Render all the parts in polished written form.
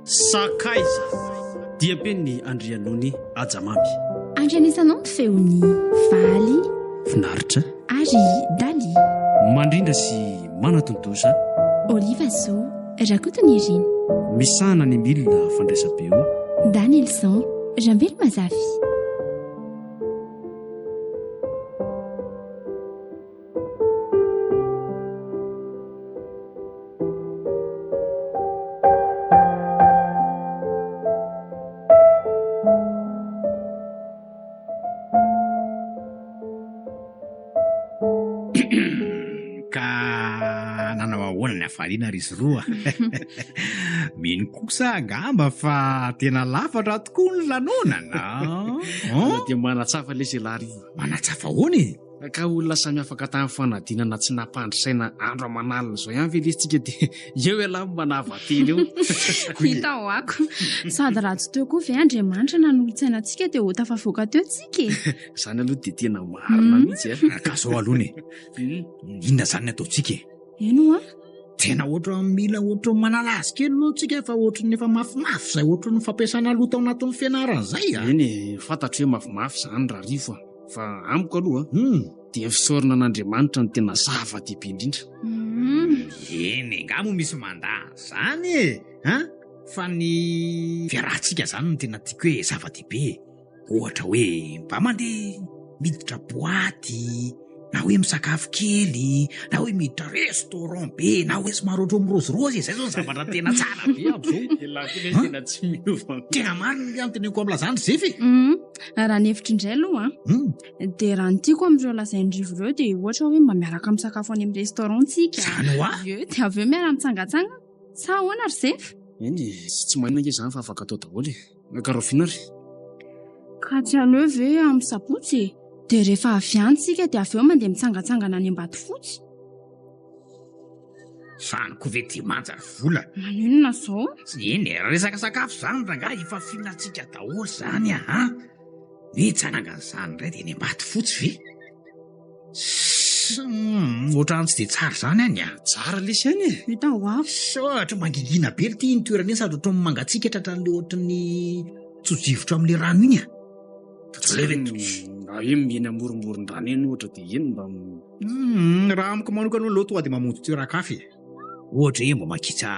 Sakaiza! Diam-penin'i Andrianony Hajamamy. Andrenesanao ny feon'i Valy. Finaritra. Ary Dali. Mandrindra sy manatontosa. Oliva Zo Rakotonirina. Misahana ny milina fandraisam-peo. Danielson Rambelomazafy. Ka nanao ahoana ny hafaliana ry roa? Mino kosa angamba fa tena lafatra tokoa ny lanonana. Aza dia manatsafa lesy ialahy ry. Manatsafa ahoana e? Ka olona samy afaka tamin'ny fanadinana tsy nampandry saina andro aman'alina izao ihany ve lesy tsika dia eo ialahy no manava-teny eo. Hita ho ako. Sady raha tsy teo koa ve Andriamanitra nanolo-tsaina antsika dia ho tafavoaka teo tsika e. Izany aloha dia tena marina mihitsy a. Ka zao aloha e. Inona izany ny ataontsika e? Eny hoa. Tena ohatran'ny mila ohatran'ny manala azy kely aloha tsika fa ohatran'ny efa mafimafy izay ohatran'ny fampiasana loha tao anatin'ny fianarana izay a. Eny e, fantatro hoe mafimafy izany Rarivo a. Fa amiko aloha dia fisaorana an'Andriamanitra no tena zava-dehibe indrindra. Eny e, nga moa misy mandà an'izany e! An! Fa ny fiarahantsika izany no tena tiako hoe zava-dehibe e! Ohatra hoe mba mandeha miditra boaty, na hoe misakafo kely, na hoe miditra restaurant be, na hoe somary ohatran'ny mirozirozy e! Izay izao ny zavatra tena tsara be amin'izao. Elah koa lesy tena tsy miova. Tena marina ny teneniko amin'lah izany ry Zefy e! Raha ny hevitro indray aloha an, dia raha ny tiako amin'ireo lazain'i Rivo ireo dia ohatra hoe mba miaraka misakafo any amin'ny restaurant tsika. Izany hoa? Ie, dia avy eo miara-mitsangantsangana. Sa ahoana ry Zefa? Eny e, tsy maninona ange izany fa afaka atao daholo e. Ka rahoviana ary? Ka tsy aleo ve amin'ny sabotsy e? Dia rehefa avy any tsika dia avy eo mandeha mitsangantsangana any Ambatofotsy. Zany koa ve dia manja ry vola? Maninona zao? Eny e, resaka sakafo zany rangahy efa fihinantsika daholo zany a! An! Hoe hitsanangana izany indray dia eny Ambatofotsy ve? Sss, ohatran'ny tsy dia tsara izany any a! Tsara lesy any e! Hita ho avy. Ohatra mangingina be ity iny toerana iny sady ohatran'ny mangatsiaka tratran'ilay ohatran'ny tso-drivotra amin'ilay rano iny a! Raha hoe eny amoromboron-drano eny ohatra dia eny mba. Humm, raha amiko manokana aloha tonga dia mamonjy toeran-kafa e. Ohatra hoe mba mankitsa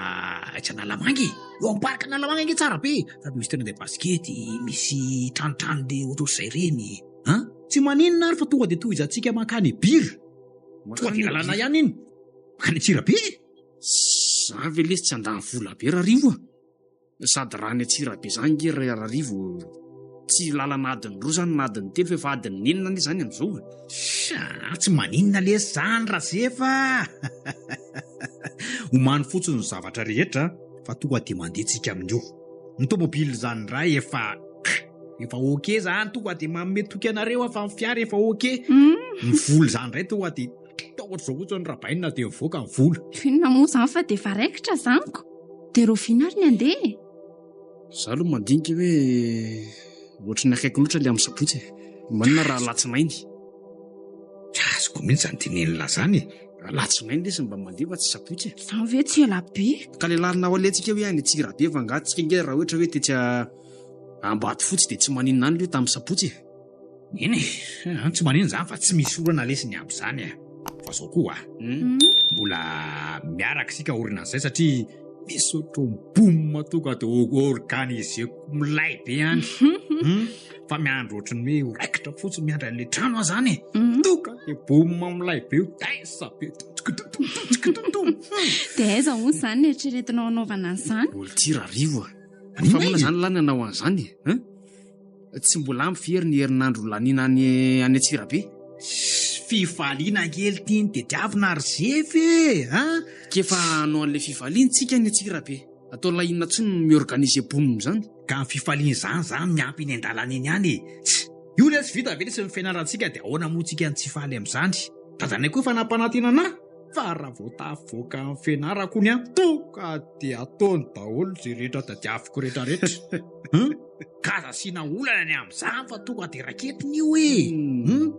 etsy Analamanga e. Eo amin'ny parc Analamanga ange tsara be e. Sady misy terrain de basket, misy tranotrano le ohatrohatr'izay ireny. An! Tsy maninona ary fa tonga dia tohizantsika mankany Ebira. Tonga dia lalana ihany iny. Mankany Antsirabe e. Za ve lesy tsy handany vola be Rarivo a! Sady raha any Antsirabe zany nge ry Rarivo tsy lalana adiny roa zany na adiny telo fa efa adiny enina anie zany amizao e. Sa tsy maninona lesy zany Razefa a! Omano fotsiny ny zavatra rehetra fa tonga dia mandeha tsika amin'io. Ny tomobile zany indray efa efa ok zany tonga dia manome toky anareo aho fa ny fiara efa ok. Ny vola zany indray tonga dia Atao ohatr'izao fotsiny rabainina dia mivoaka ny vola. Inona moa izany fa dia efa raikitra izany ko. Dia rahoviana ary ny handeha e? Za aloha mandinika hoe ohatry ny akaiky loatra ilay amin'ny sabotsy e. Maninona raha alatsinainy? Tsy azoko mihitsy izany tenenin'lah izany e. Alatsinainy lesy mba mandeha fa tsy sabotsy e. Izany ve tsy ela be? Ka le lalana ho alehantsika hoe any Antsirabe fa angaha tsika ange raha ohatra hoe tetsy Ambatofotsy dia tsy maninona any aloha tamin'ny sabotsy e. Eny e, tsy maninona izany fa tsy misy olana lesy ny amin'izany e. Fa zao koa a, mbola miaraka isika aorinan'izay satria misy ohatran'ny boum tonga dia organiser-ko milay be any. Fa miandry ohatran'ny hoe ho raikitra fotsiny miandry an'ilay trano aho izany e. Tonga dia boum milay be, taisa be, totokotototokototoko. Dia aiza hono izany no eritreretinao hanaovana an'izany? Olo-tia Rarivo a. Fa moa izany lahy nanao an'izany e? Hein? Tsy mbola ampy ve ry ny herinandro laniana any any Antsirabe? Fifaliana kely ity no tediavina ry Zefy e! An! K'efa hanao an'ilay fifaliana tsika any Antsirabe. Atao lahy inona intsony ny mi-organiser boum izany? Ka ny fifaliana izany izany miampy eny an-dalana eny ihany e! Tsia! Io ilay tsy vita ve lesy ny fianarantsika dia ahoana moa tsika no tsy hifaly amin'izany? Dadanay koa efa nampanantena anah fa raha vao tafavoaka ny fianarako hono an, tonga dia ataony daholo izay rehetra tadiaviko rehetrarehetra. An! Ka aza asiana olana ny amin'izany fa tonga dia raketina io e! Hum?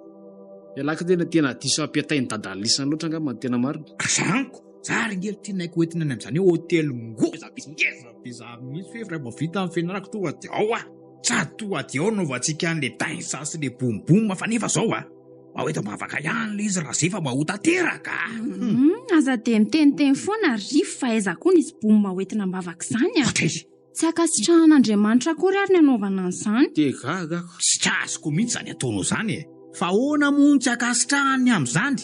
Ialahy tena tena diso ampiatain'i dadalisany loatra angamba ny tena marina. Ka zany ko! Za ry nge ry tianay ko entina any amin'izany hoe hôtely ngoza be ngeza be zany mihitsy hoe raha vao vita ny fianarako tonga dia ao aho. Sady tonga dia ao anaovantsika an'le dainsa sy le boum boum fa nefa zao a! Mba ho eto am-bavaka ihany le izy Razefa mba ho tanteraka a! Hum, aza dia miteniteny foana ry Rivo fa aiza koa nisy boum ho entina am-bavaka izany a! Ohatra izy. Tsy ankasitrahan'Andriamanitra akory ary ny hanaovana an'izany. Dia gaga aho. Tsy azoko mihitsy izany ataonao izany e! Fa ahoana moa no tsy ankasitrahany ny amin'izany?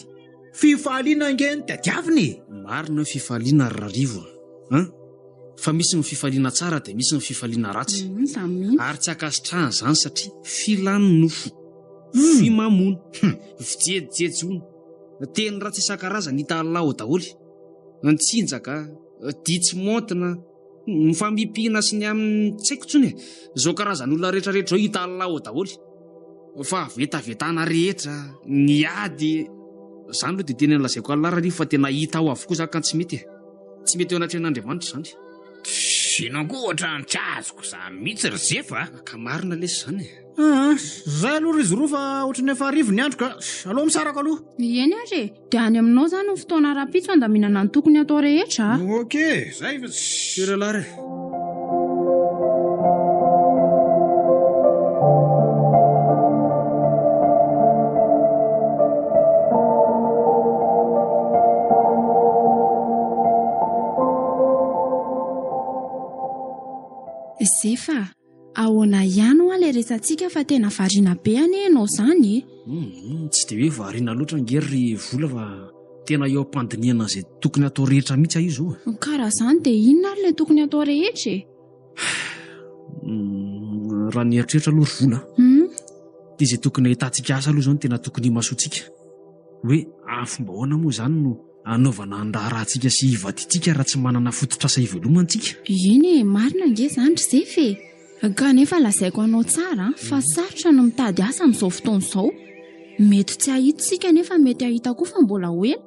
Fifaliana ange no tadiavina e! Marina hoe fifaliana ry Rarivo a! Fa misy ny fifaliana tsara dia misy ny fifaliana ratsy. Izany mihitsy. Ary tsy ankasitrahany izany satria filan'ny nofo, fimamoana, fijejojejoana, teny ratsy isan-karazany hita lao daholo, ny tsinjaka, dihy tsy maontina, Ny fampiana sy ny amin'ny tsy haiko intsony e! Izao karazan'olona rehetra rehetra izao hita lao daholo. Fahavetavetana rehetra, ny ady, izany aloha dia tena lazaiko an'lah Rarivo fa tena hita ao avokoa izany ka tsy mety e! Tsy mety eo anatrehan'Andriamanitra izany. Tsinona koa ohatran'ny tsy azoko izany mihitsy ry Zefa a! Ka marina lesy izany e! Aa, zay aloha ry zoroa fa ohatran'ny efa hariva ny andro ka, aleo misaraka aloha. Eny ary e! Dia any aminao izany ny fotoana rahampitso handaminana ny tokony hatao rehetra a! Ok, zay fa tsy. Firy lahy re? Zefa a! Ahoana ihany hoa ilay resatsika fa tena variana be anie ianao izany e! Humm, tsy dia hoe variana loatra ange ry vola fa tena eo am-pandinihana izay tokony hatao rehetra mihitsy aho izao e. Ka raha izany dia inona ary ilay tokony hatao rehetra e? Humm, raha ny eritreritra aloha ry vola a, dia izay tokony hahitantsika asa aloha izao no tena tokony himasoantsika. Hoe amin'ny fomba ahoana moa izany no Hanaovana ny raharahantsika sy hivadintsika raha tsy manana fototr'asa hivelomana tsika. Eny e, marina ange izany ry Zefa e! Kanefa lazaiko anao tsara fa sarotra ny mitady asa amin'izao fotoana izao. Mety tsy hahita isika nefa mety hahita koa fa mbola ho ela.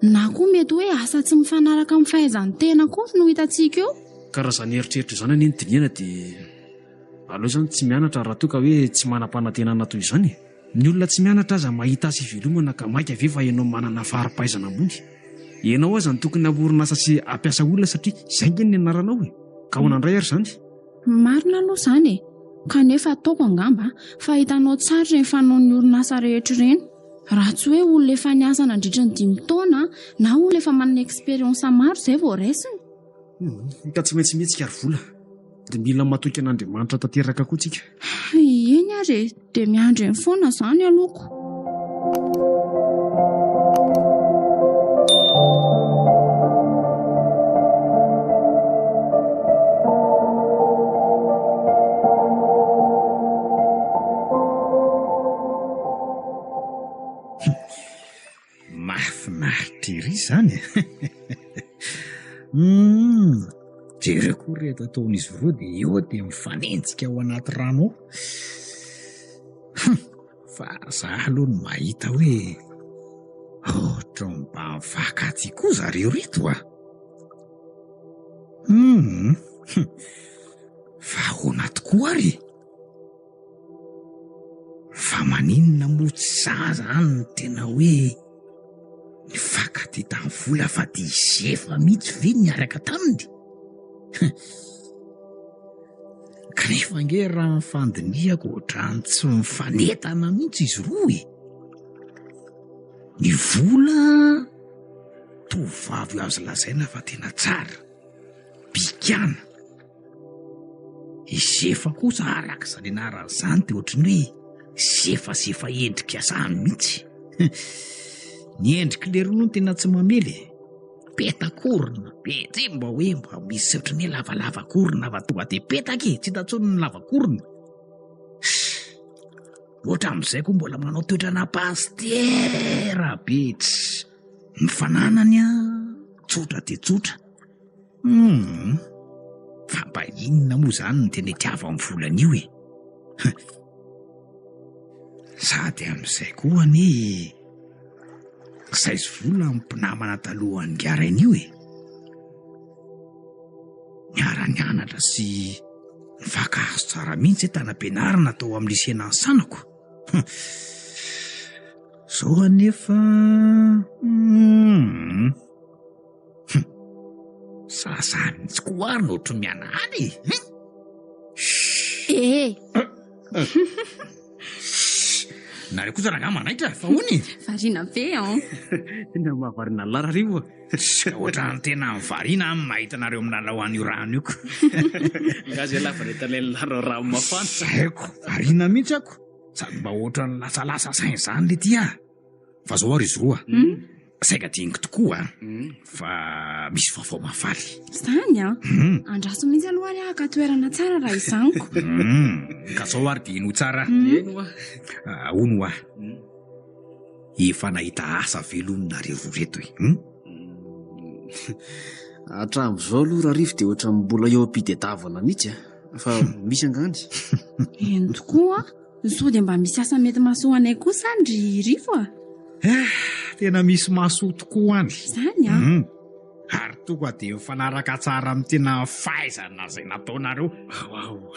Na koa mety hoe asa tsy mifanaraka amin'ny fahaizan'ny tena akory no hitantsika eo. Ka raha izany eritreritra izany anie no dinihana dia aleo izany tsy mianatra raha toa ka hoe tsy manam-panantenana toy izany e! Ny olona tsy mianatra aza mahita asa ivelomana ka maika ve fa ianao manana fari-pahaizana ambony? Ianao aza no tokony hamorona asa sy hampiasa olona satria izay ange ny nianaranao e! Ka ahoana indray ary izany? Marina aloha izany e! Kanefa ataoko angamba fa hitanao tsara ireny fanaon'ny orinasa rehetra ireny. Raha tsy hoe olona efa niasa nandritra ny dimy taona na olona efa manana expérience maro izay vao raisina. Humm, ka tsy maintsy mihetsika ry vola. Dia mila matoky an'Andriamanitra tanteraka koa tsika. Eny ary e, dia miandry eny foana izany aloha ko. Mahafinaritra ery izany e! Humm, jereo koa ireto ataon'izy roa dia eo dia mifanenjika ao anaty rano ao. Hum, fa za aloha no mahita hoe ohatran'ny mba mifankatia koa zareo ireto a! Humm, fa ahoana tokoa ary e? Fa maninona moa tsy za zany no tena hoe nifankatia tamin'i Vola fa dia i Zefa mihitsy ve no niaraka taminy? Kanefa ange raha ny fandinihako ohatran'ny tsy mifanentana mihitsy izy roa e! Ny Vola tovovavy azo lazaina fa tena tsara, bikàna. I Zefa kosa araka izany anarany izany dia ohatry ny hoe zefazefa endrika izany mihitsy. Ny endrik'i leroa aloha no tena tsy mamely e. Petak'orona be tsy mba hoe mba misy ohatry ny hoe lavalavak'orona fa tonga dia petaka e, tsy hita intsony ny lavak'orona. Ohatra amin'izay koa mbola manao toetrana pasitera be tsy. Ny fananany an, tsotra dia tsotra. Humm! Fa mba inona moa izany no tena itiavan'ny volana io e? Sady amin'izay koa anie izay sy vola ny mpinamana talohan'ny ngarainy io e! Niara-nianatra sy. Mifankahazo tsara mihitsy zay tanam-pianarana tao amin'ny lycée nansanako. Zao anefa hum. Zaza mihitsy koa ary no ohatry mihanahana e. Ee. Nareo kosa rangahy manaitra fa hono e. Variana be an. Tena mahavariana an'lah Rarivo a. Ohatran'ny tena variana aho mahita anareo milalao an'io rano io ko. Nga zay lava nahita an'ilay nilalao rano mafana. Haiko, variana mihitsy ako. Sady mba ohatran'ny lasalasa saina izany le ty ah. Fa zao ary izy roa. Saika adinoko tokoa fa misy vaovao mahafaly. Izany an? Andraso mihitsy aloha ary haka toerana tsara raha izany ko. Ka zao ary dia henoy tsara. Heno hoa. Hono hoa. Efa nahita asa ve aloha nareo roa reto e? Hatramin'izao aloha Rarivo dia ohatran'ny mbola eo am-pidedavana mihitsy a. Fa misy angany. Eny tokoa. Sao dia mba misy asa mety mahasoa anay kosa any ry Rivo a? Eh, tena misy mahasoa tokoa any. Izany an? Hmm. Ary tonga dia mifanaraka tsara amin'ny tena fahaizana izay nataonareo. Waouh.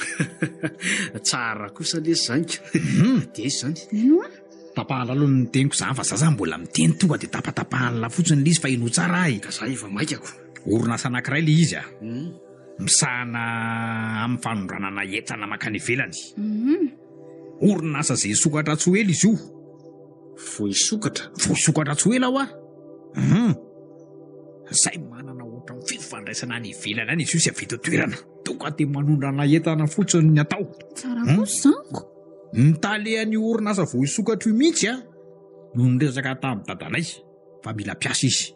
Tsara kosa lesy izany ka. Hmm. Dia aiza izany? Ino an? Tapahana aloha ny teniko izany fa za zany mbola miteny tonga dia tapatapahana fotsiny ilay izy fa henoy tsara ahy. Ka za efa maika ko. Orinasa anankiray ilay izy a. Hmm. Misahana amin'ny fanondranana entana mankany ivelany. Orinasa izay hisokatra tsy ho ela izy io. Vao hisokatra? Vao hisokatra tsy ho ela hoa. Hum. Izay manana ohatran'ny fifandraisana any ivelany any izy io sy avy eto an-toerana. Tonga dia manondrana entana fotsiny ny atao. Tsara kosa izany ko. Ny talehan'io orinasa vao hisokatra io mihitsy a no niresaka tamin'i dadanay. fa mila mpiasa izy.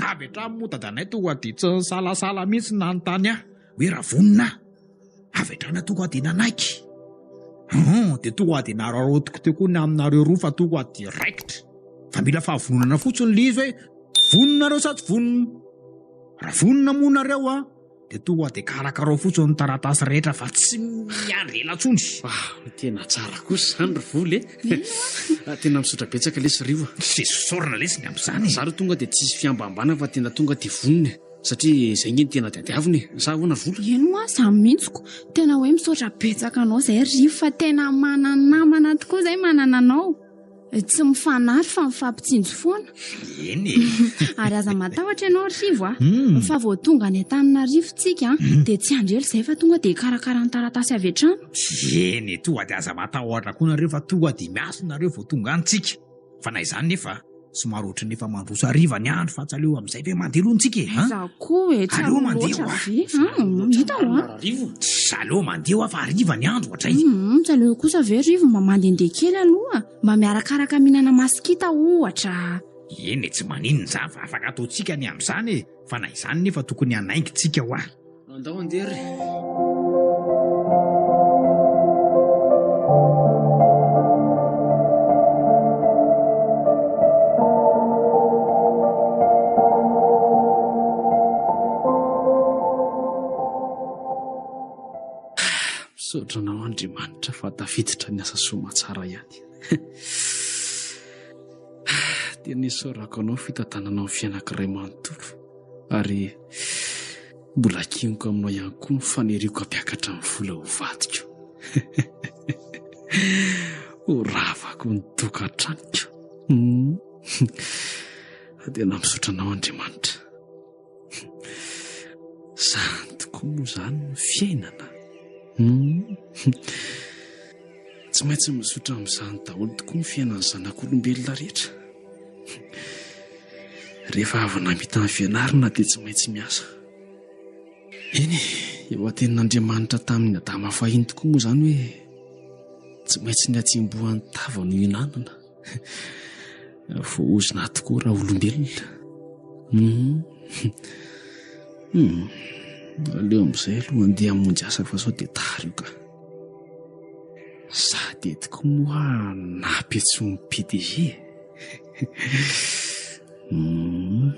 Avy hatrany moa dadanay tonga dia tsy nisalasala mihitsy nanontany ahy hoe raha vonona aho. Avy hatrany aho tonga dia nanaiky. Hum, dia tonga dia nararaotiko teo koa ny aminareo roa fa tonga dia raikitra. Fa mila fahavononana fotsiny ilay izy hoe vonona nareo sa tsy vonona. Raha vonona moa nareo an, Dia tonga dia karakarao fotsiny ny taratasy rehetra fa tsy miandry ela intsony. Ah, tena tsara kosa izany ry Vola e. Ah, tena misaotra betsaka lesy Rivo a. Tsy isaorana lesy ny amin'izany e. Za aloha tonga dia tsisy fihambahambana fa tena tonga dia vonona e. Satria izay nge no tena tadiavina e. Sa ahoana ry Vola? Eny hoa, za mihitsy ko. Tena hoe misaotra betsaka anao izay ry Rivo fa tena mana-namana tokoa izay manana anao. Tsy mifanary fa mifampitsinjo foana. Eny e. Ary aza matahotra ianao ry Rivo a. Hmm. Fa vao tonga any Antananarivo tsika hmm. dia tsy andry ela izay fa tonga dia hikarakara ny taratasy avy hatrany. Eny e, tonga dia aza matahotra koa nareo fa tonga dia miasa nareo vao tonga any tsika. Fa na izany nefa somary ohatran'ny efa mandroso hariva ny andro fa tsy aleo amin'izay ve mandeha aloha tsika e. Aiza koa e, tsy aleo aleo mandeha loatra hoa. ve? Hmm, hita hoa. Rivo. Tsy aleo mandeha hoa fa hariva ny andro ohatray. Hmm, tsy aleo kosa ve Rivo mba mandehandeha kely aloha? Mba miarakaraka mihinana masikita ohatra. Eny e, tsy maninona izany fa afaka ataontsika ny amin'izany e, fa na izany nefa tokony hanainga tsika hoa. Andao andeha re. Misaotra anao Andriamanitra fa tafiditra ny asa soa aman-tsara ihany. Tena isaorako anao fitantananao ny fiainako iray manontolo ary mbola akiniko aminao ihany koa ny faniriako hampiakatra ny vola ho vadiko. Ho ravako ny tokantranoko. Hmm. Tena misaotra anao Andriamanitra. Zany tokoa moa izany ny fiainana. Hmm. Tsy maintsy mizotra amin'izany daholo tokoa ny fiainan'ny zanak'olombelona rehetra. Rehefa avy namita ny fianarana dia tsy maintsy miasa. Eny e, eo an-tenin'Andriamanitra tamin'i Adama fahiny tokoa moa izany hoe tsy maintsy ny hatsembohan'ny tava no ihinanana. Voaozona tokoa raha olombelona. Hmm. Hmm. Aleo amin'izay aloha andeha hamonjy asa fa sao dia tara io ka. Sady eto koa moa nampiantsoin'ny PDG e. Hmm.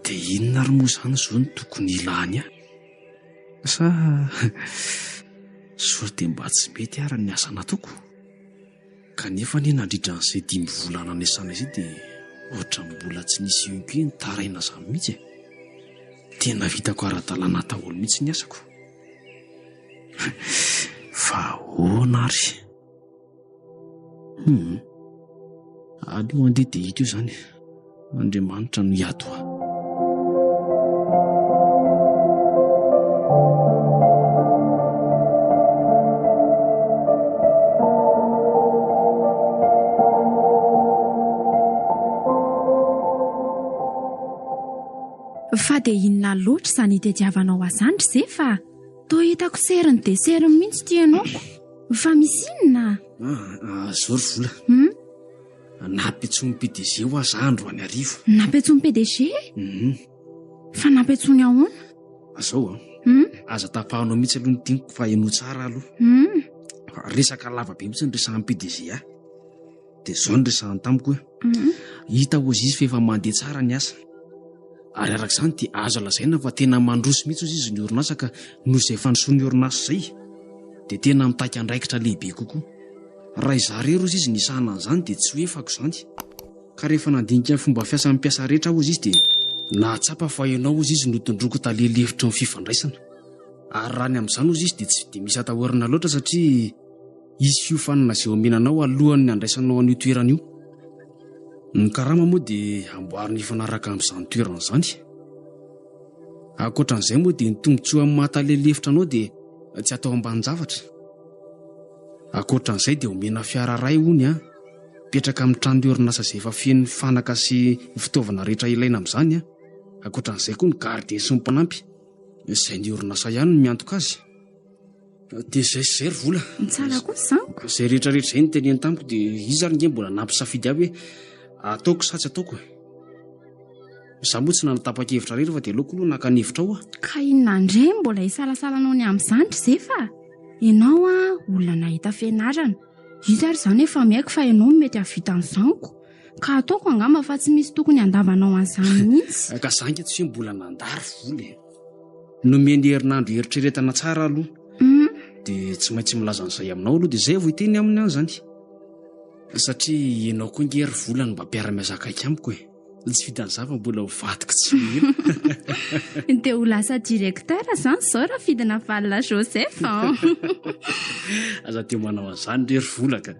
Dia inona ary moa izany izao no tokony hilany ahy? Sa sao dia mba tsy mety ary ny asa nataoko? Kanefa anie nandritra an'izay dimy volana niasana izay dia ohatran'ny mbola tsy nisy inke nitaraina izany mihitsy e. Tena vitako ara-dalàna daholo mihitsy ny asako. Fa ahoana ary? Hum. Aleo andeha dia hita eo izany. Andriamanitra no hiady ho ahy. Fa dia inona loatra izany itediavanao ahy izany ry Zefa? Toa hitako seriny dia seriny mihitsy ity ianao ko. Fa misy inona? Ah, zao ry vola. Hmm? Nampiantsoin'ny PDG hoa za androany hariva. Nampiantsoin'ny PDG? Mhm. Fa nampiantsoiny ahoana? Zao an. Hmm? Aza tapahanao mihitsy aloha ny teniko fa henoy tsara aloha. Hmm. Fa resaka lava be mihitsy ny resahan'ny PDG ahy. Dia izao no resahany tamiko hoe, hita hozy izy fa efa mandeha tsara ny asa. Ary araka izany dia azo lazaina fa tena mandroso mihitsy hozy izy ny orinasa ka noho izay fandrosoan'ny orinasa izay dia tena mitaky andraikitra lehibe kokoa. Raha izaho irery hozy izy nisahana an'izany dia tsy ho efako izany. Ka rehefa nandinika ny fomba fiasan'ny mpiasa rehetra aho hozy izy dia nahatsapa fa ianao hozy izy no tondroiko tale lefitry ny fifandraisana. Ary raha ny amin'izany hozy izy dia tsy dia misy atahorana loatra satria Hisy fiofanana izay omena anao alohan'ny handraisanao an'io toerana io. Ny karama moa dia amboarina hifanaraka amin'izany toerana izany. Ankoatra an'izay moa dia ny tombontsoa amin'ny maha tale lefitra anao dia tsy atao ambanin-javatra. Ankoatra an'izay dia omena fiara iray hono an, mipetraka amin'ny tranon'ny orinasa izay efa feno fanaka sy ny fitaovana rehetra ilaina amin'izany an. Ankoatra an'izay koa ny gardien sy ny mpanampy, izay ny orinasa ihany no miantoka azy. Dia izay sy izay ry vola. Tsara kosa izany ko. Izay rehetra rehetra izay noteneny tamiko dia izy ary nge mbola nampisafidy ahy hoe ataoko sa tsy ataoko e. Izaho moa tsy nanatapa-kevitra irery fa dia aleoko aloha naka ny hevitrao aho. Ka inona indray no mbola hisalasalanao ny amin'izany ry Zefa a? Ianao a, olona nahita fianarana. Izy ary izany efa miaiky fa ianao no mety hahavita an'izany ko. Ka ataoko angamba fa tsy misy tokony handavanao an'izany mihitsy. Ka za ange tsy hoe mbola nandà ry vola e. Nomeny herinandro hieritreretana tsara aloha. Hmm. Dia tsy maintsy milaza an'izay aminao aloha dia izay vao hiteny aminy aho izany. Satria ianao koa nge ry vola no mba mpiara-miasa akaiky amiko e. Tsy vitan'izany fa mbola ho vadiko tsy ho ela. Dia ho lasa directeur izany izao raha fidina valina Joseph an. Aza dia manao an'izany re ry vola ka.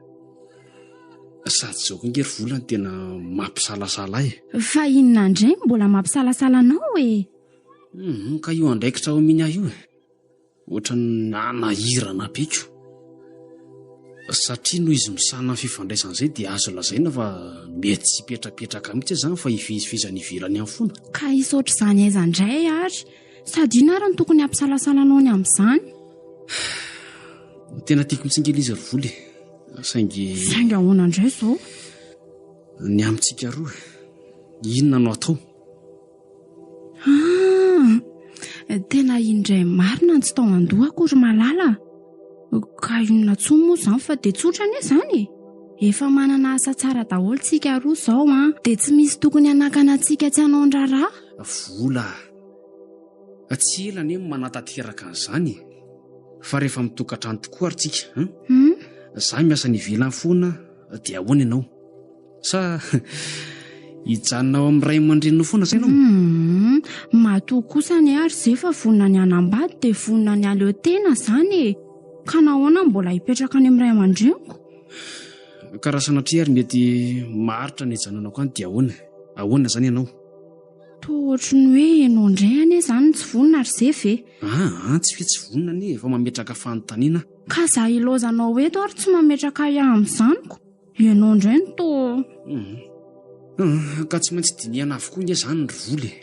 Sady izao koa nge ry vola no tena mampisalasala ahy e. Fa inona indray no mbola mampisalasala anao e? Hum, ka io andraikitra omeny ahy io e, ohatran'ny nanahirana be ko. Satria noho izy misahana ny fifandraisana izay dia azo lazaina fa mety tsy hipetrapetraka mihitsy aho izany fa hivezivezy any ivelany any foana. Ka hisy ohatr'izany aiza indray ary? Sady inona ary no tokony hampisalasala anao ny amin'izany? Tena tiako mihitsy ange ilay izy ry Vola e, saingy. Saingy ahoana indray izao? Ny amintsika roa, inona no atao? Ah, tena indray marina ny tsy tao an-dohako ry Malala. Ka inona intsony moa izany fa dia tsotra anie izany e. Efa manana asa tsara daholo tsika roa izao an, dia tsy misy tokony hanakana antsika tsy hanao ny raharaha. Vola. Tsy ela anie no manatanteraka an'izany e. Fa rehefa mitokantrano tokoa ary tsika, an? Hmm? Za miasa any ivelany foana dia ahoana ianao? Sa hijanona ao amin'ny ray aman-dreninao foana sa ianao? Hum, matoa kosa anie ary zay fa vonona ny hanambady dia vonona ny haleo tena izany e. Ka nahoana no mbola hipetraka any amin'ny ray aman-dreniko? Ka raha sanatria ary mety maharitra ny hijanonako any dia ahoana? Ahoana izany ianao? Toa ohatry ny hoe ianao indray anie izany no tsy vonona ry Zefa e. Aa, tsy hoe tsy vonona anie e, fa mametraka fanontaniana aho. Ka za ilaozanao eto ary tsy mametraka ahy amin'izany ko. Ianao indray no toa. Hum. Ka tsy maintsy dinihana avokoa nge izany ry vola e.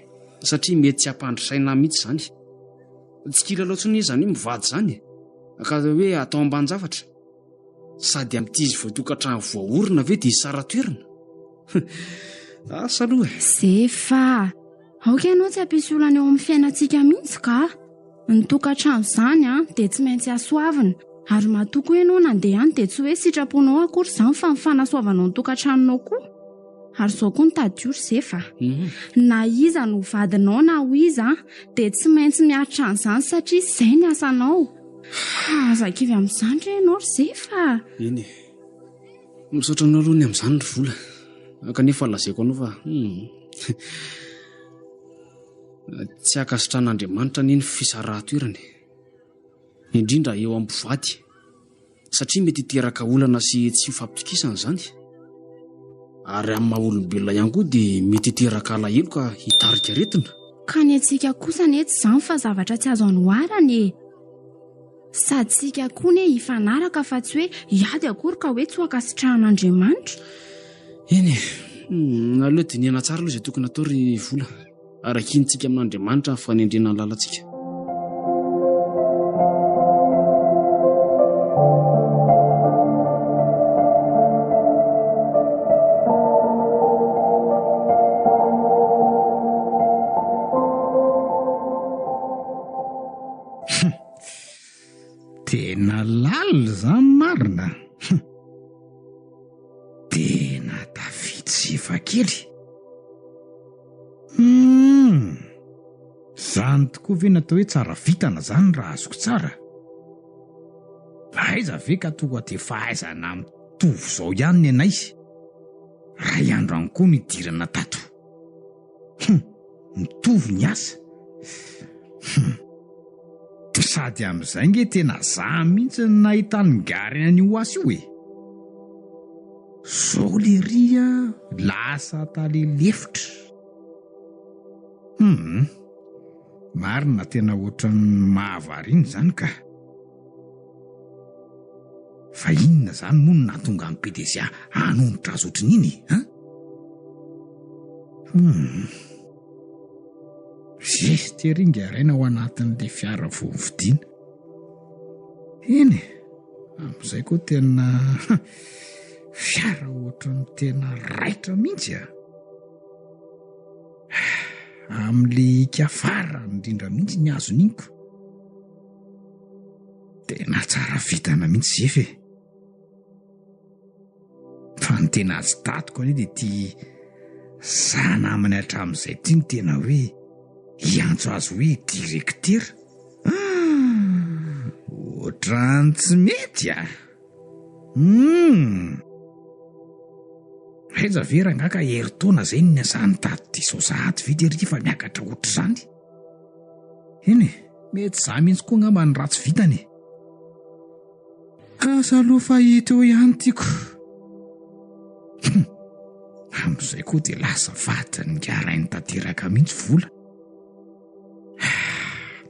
Satria mety tsy hampandry saina mihitsy izany. Tsy kilalao intsony anie izany hoe mivady izany e. Ka hoe atao ambanin-javatra. Sady amin'ity izy vao tokantrano voaorina ve dia hisara-toerana? Asa aloha e. Zefa a! Aoka ianao tsy hampisy olana eo amin'ny fiainantsika mihitsy ka! Ny tokantrano izany an, dia tsy maintsy hasoavina. Ary matoa koa ianao nandeha any dia tsy hoe sitraponao akory izany fa ny fanasoavanao ny tokantranonao koa. Ary izao koa no tadidio ry Zefa a! Na iza no vadinao na ho iza dia tsy maintsy miaritra an'izany satria izay ny asanao. Ka aza kivy amin'izany re ianao ry Zefa a! Eny e! Misaotra anao aloha ny amin'izany ry Vola. Kanefa lazaiko anao fa hum. Tsy ankasitrahan'Andriamanitra anie ny fisarahan-toerana e. Indrindra eo amin'ny mpivady. Satria mety hiteraka olana sy tsy fifampitokisana izany. Ary amin'ny maha olombelona ihany koa dia mety hiteraka alahelo ka hitarika aretina. Ka ny antsika kosa anie tsy izany fa zavatra tsy azo anoharana e! Sady tsika koa anie hifanaraka fa tsy hoe hiady akory ka hoe tsy ho ankasitrahan'Andriamanitra. Eny e, aleo dinihana tsara aloha izay tokony hatao ry Vola. Arakintsika amin'Andriamanitra ny fanendrena ny lalantsika. Tena lalina izany marina. Tena tafita zefa kely. Humm! Zany tokoa ve ny atao hoe tsara vintana zany raha azoko tsara? Aiza ve ka tonga dia fahaizana mitovy zao ihany ny anay? Ray andro any koa nidirana tato. Hum! Mitovy ny asa. Hum! Sady amin'izay nge tena za mihitsy no nahitan'i Gary an'io asa io e! Zao lery a, lasa tale lefitra. Hum, marina tena ohatran'ny mahavariana izany ka. Fa inona izany moa no nahatonga an'i PDG hanonitra azy ohatran'iny e, hein? Hum. Zesta ery ingahy Raina ao anatin'ilay fiara vao novidiana. Eny e, amin'izay koa tena fiara ohatran'ny tena raitra mihitsy a. Amin'ilay hika farany indrindra mihitsy ny azony iny ko. Tena tsara vintana mihitsy Zefa e. Fa ny tena tsy tatiko anie dia ity za namany hatramin'izay ity no tena hoe hiantso azy hoe direktera. Ah, ohatran'ny tsy mety a. Hum. Aiza ve rangahy ka herintaona izay no niasany tato dia izao sahady ve dia ry fa miakatra ohatr'izany? Eny e, mety za mihitsy koa angamba ny ratsy vitany e. Asa aloha fa hita eo ihany tiako. Hum, amin'izay koa dia lasa vadin'ny ngarainy tanteraka mihitsy vola.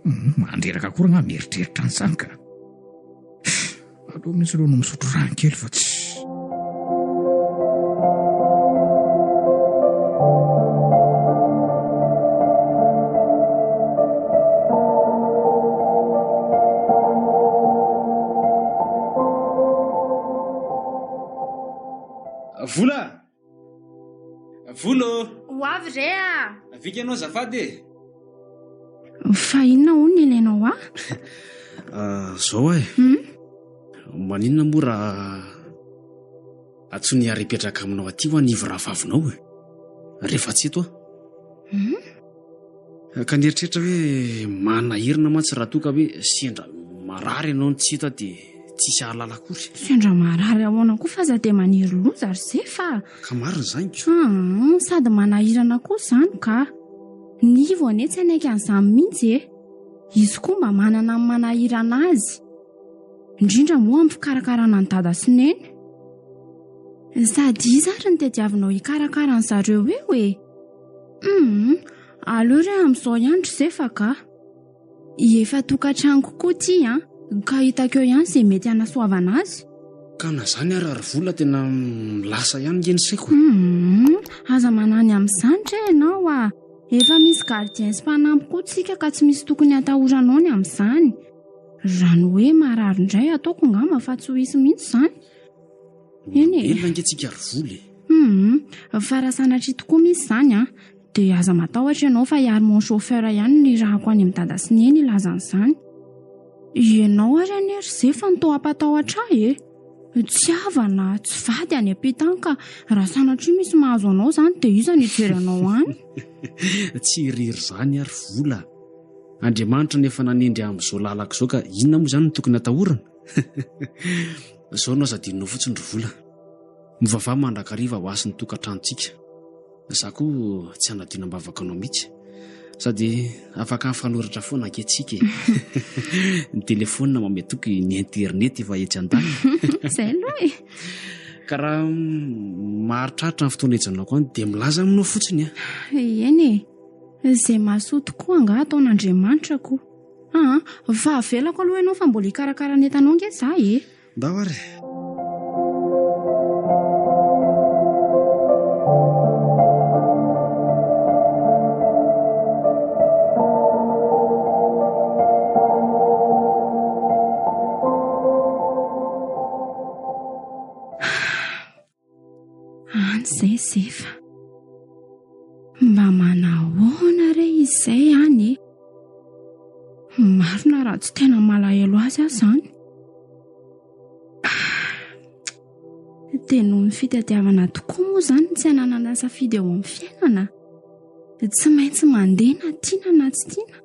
Hum, mandreraka akory angaha mieritreritra an'izany ka. Aleo mihitsy aloha no misotro rano kely fa tsy. Vola! Vola ô! Ho avy re a! Avika ianao azafady e! Fa inona hono ny ilainao ahy? Ah, zao e. Hmm? Maninona moa raha antsoiny hiara hipetraka aminao aty ho anivo rahavavinao e? Rehefa tsy eto aho. Hmm? Ka nieritreritra hoe manahirana mantsy raha toa ka hoe sendra marary ianao no tsy hita dia tsisy hahalala akory. Sendra marary ahoana koa fa aza dia maniry loza ry Zefa a! Ka marina izany ko. Aa, sady manahirana koa izany ka. Nivo anie tsy hanaiky an'izany mihitsy e! Izy koa mba manana ny manahirana azy. Indrindra moa amin'ny fikarakarana an'i Dada sy Neny. Sady iza ary no tadiavinao hikarakara an'zareo eo e? Humm, aleo re amin'izao ihany ry Zefa ka. Efa tokantranoko koa ity an, ka hitako eo ihany izay mety hanasoavana azy. Ka na izany ara ry vola tena lasa ihany nge ny saiko e. Humm, aza manany amin'izany re ianao a. Efa misy gardien sy mpanampy koa tsika ka tsy misy tokony hatahoranao ny amin'izany. Raha ny hoe marary indray ataoko ngamba fa tsy ho hisy mihitsy izany. Eny e. Olombelona ange tsika ry vola e. Humm, fa raha sanatria tokoa misy izany an, dia aza matahotra ianao fa i Armand chauffeur ihany no irahako any amin'i Dada sy Neny hilaza an'izany. Ianao ary anie ry Zefa no toa hampatahotra ahy e. Tsy havana, tsy vady any am-pita any ka raha sanatria misy mahazo anao izany dia iza no hijery anao any? Tsy irery izany aho ry vola. Andriamanitra no efa nanendry ahy amin'izao lalako izao ka inona moa izany no tokony hatahorana? Izao no aza adinonao fotsiny ry vola. Mivavaha mandrakariva ho hasin'ny tokantranontsika. Za koa tsy hanadino am-bavaka anao mihitsy. Sady afaka mifanoratra foana ange tsika e. Ny telefaonina manome toky, ny internet efa etsy andaniny. Izay aloha e. Ka raha maharitraritra ny fotoana hijanonako any dia milaza aminao fotsiny aho. Eny e. Izay mahasoa tokoa angaha ataon'Andriamanitra ko. Aa, fa avelako aloha ianao fa mbola hikarakara ny entanao ange za e. Ndao ary. Any izay Zefa. Mba manahoana re izy izay any e? Marina raha tsy tena malahelo azy aho izany. Dia noho ny fitadiavana tokoa moa izany tsy ananana safidy eo amin'ny fiainana. Tsy maintsy mandeha na tiana na tsy tiana.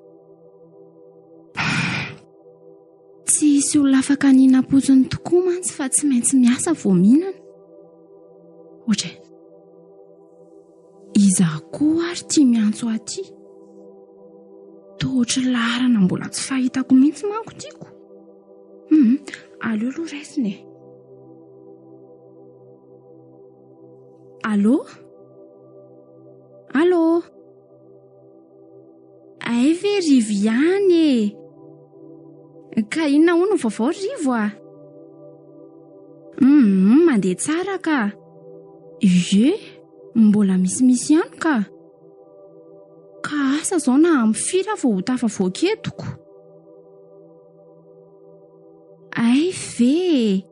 Tsy hisy olona afaka nihinam-potsiny tokoa mantsy fa tsy maintsy miasa vao mihinana. Ohatra e. Iza koa ary ity miantso ahy ity? Toa ohatry ny laharana mbola tsy fahitako mihitsy manko tiako. Hum, aleo aloha raisina e. Allô? Allô? Hay ve Rivo ihany e? Ka inona hono ny vaovao ry Rivo a? Hum, mandeha tsara ka. Ie, mbola misimisy ihany ka. Ka asa izao na amin'ny firy aho vao ho tafavoaka etoko. Hay ve e?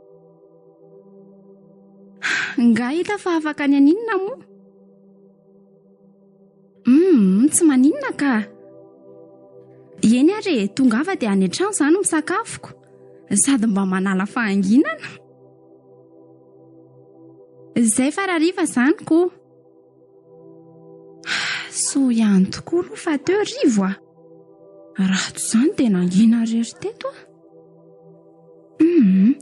Nga hita fa afaka ny haninona moa? Humm, tsy maninona ka. Eny ary e, tongava dia any an-trano izany misakafoko. Sady mba manala fahanginana. Izay fa rahariva izany ko. Soa ihany tokoa aloha fa teo Rivo a. Raha tsy izany dia nangina irery teto aho. Humm,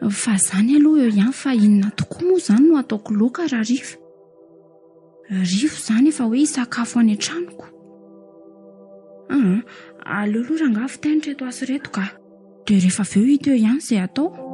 fa izany aloha eo ihany fa inona tokoa moa izany no ataoko laoka rahariva? Rivo izany efa hoe hisakafo any an-tranoko. Aa, aleo aloha rangahy vitaina ireto asa ireto ka. Dia rehefa avy eo hita eo ihany izay atao.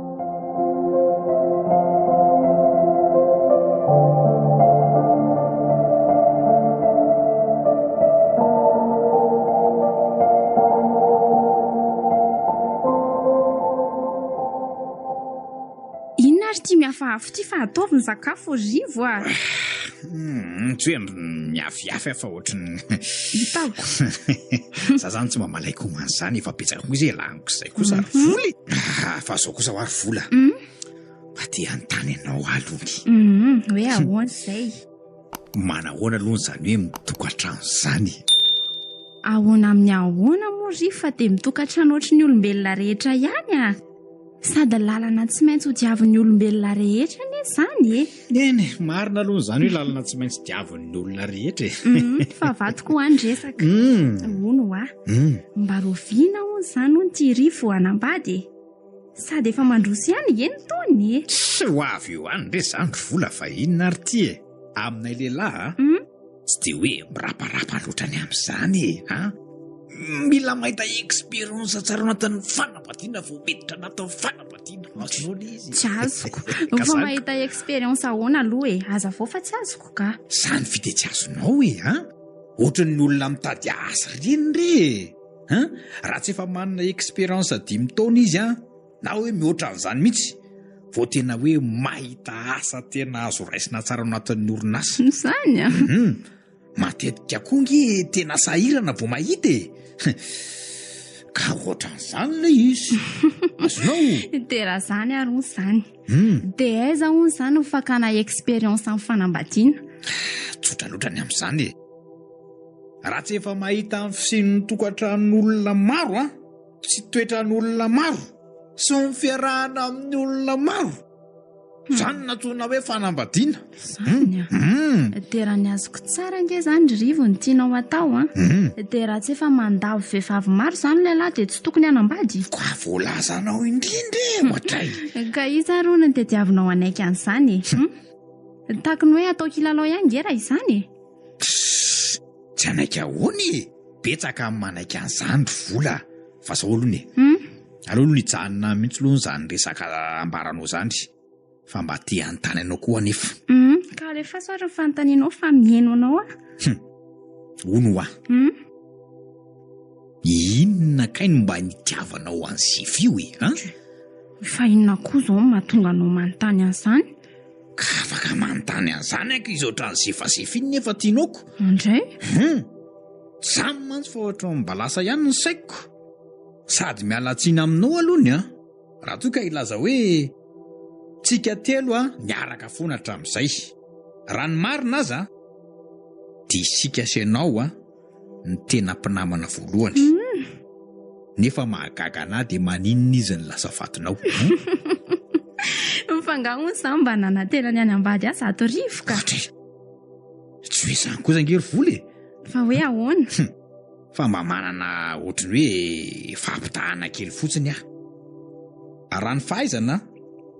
Inona ary ity mihafahafa ity fa ataovy ny sakafo ry Rivo a! Hmm, tsy hoe miafiafy aho fa ohatran'ny Hitako. Za zany tsy mba malaiko homana izany, efa betsaka koa izay laniko izay kosa ry Mhm. vola e. Ah, fa zao kosa hoa ry vola. Mm. Mba te hanontany anao aho aloha. Mhm, hoe ahoana izay? Manahoana aloha izany hoe mitokantrano izany e? Ahoana amin'ny ahoana moa ry fa dia mitokantrano ohatry ny olombelona rehetra ihany a! Sady lalana tsy maintsy ho diavin'ny olombelona rehetra anie izany e! Eny, marina aloha izany hoe lalana tsy maintsy diavin'ny olona rehetra e! Mm, fa vadiko hoa ny resaka. Mm. Hono hoa. Mm. Mba roviana hono izany hono ity Rivo vao hanambady e! Sady efa mandroso ihany ange ny taona e! Tsy ho avy eo any re izany ry vola fa inona ary ity e! Aminay lehilahy a! Mm. Tsy dia hoe miraparapa loatra ny amin'izany e! An! Mila mahita expérience tsara ao anatin'ny fanambadiana vao miditra anatin'ny fanambadiana. Azonao ilay izy? Tsy azoko. Ka Vao zany mahita expérience ahoana aloha e? Hazavao fa tsy azoko ka. Zany ve dia tsy azonao e! An! Ohatran'ny olona mitady asa ireny re e! An! Raha tsy efa manana expérience dimy taona izy an! Na hoe mihoatra an'izany mihitsy vao tena hoe mahita asa tena azo raisina tsara ao anatin'ny orinasa. Izany a? Mhm. Matetika koa nge tena sahirana vao mahita e. Ka ohatran'izany ilay izy. Azonao? Dia raha izany ary hono izany. Hmm. Dia aiza hono izany ny fakana expérience amin'ny fanambadiana? Tsotra loatra ny amin'izany e. Raha tsy efa mahita ny fisian'ny tokantranon'olona maro an, Sy toetran'olona maro sy ny fiarahana amin'ny olona maro. Izany no antsoina hoe fanambadiana. Izany a. Hmm. Dia raha ny azoko tsara ange izany ry Rivo no tianao atao an. Hmm. Dia raha tsy efa mandavo vehivavy maro izany lehilahy dia tsy tokony hanambady. Ka voalazanao indrindra e, ohatray. Ka iza ary hono no tediavinao hanaiky an'izany e? Hmm? Taky ny hoe atao kilalao ihany nge raha izany e. Tss, tsy hanaiky ahoana e? Betsaka ny manaiky an'izany ry vola a! Fa zao aloha e! Aleo aloha hijanona mihitsy aloha izany resaka ambaranao izany fa mba te hanontany anao koa anefa. Hum, ka alefaso ary ny fanontanianao fa mihaino anao aho. Hum, hono hoa. Hum. Inona kay no mba nitiavanao an'i Zefy io e, an? Fa inona koa izao no mahatonga anao manontany an'izany? Ka afaka manontany an'izany aky izy ohatran'i Zefazefy iny nefa tianao ko. Andray? Hum, zany mantsy fa ohatran'ny mba lasa ihany ny saiko. Sady miala tsiny aminao aloha ny an, raha toa ka hilaza hoe tsika telo an niaraka foana hatramin'izay. Raha ny marina aza dia isika sy ianao an ny tena mpinamana voalohany. Nefa mahagaga anah dia maninona izy no lasa vadinao? Fa angaha hono za mba nanantena ny hanambady ahy zato rivoka? Ohatra e! Tsy hoe izany kosa ange ry vola e! Fa hoe ahoana? Hum! Fa mba manana ohatry ny hoe fampitahana kely fotsiny aho. Raha ny fahaizana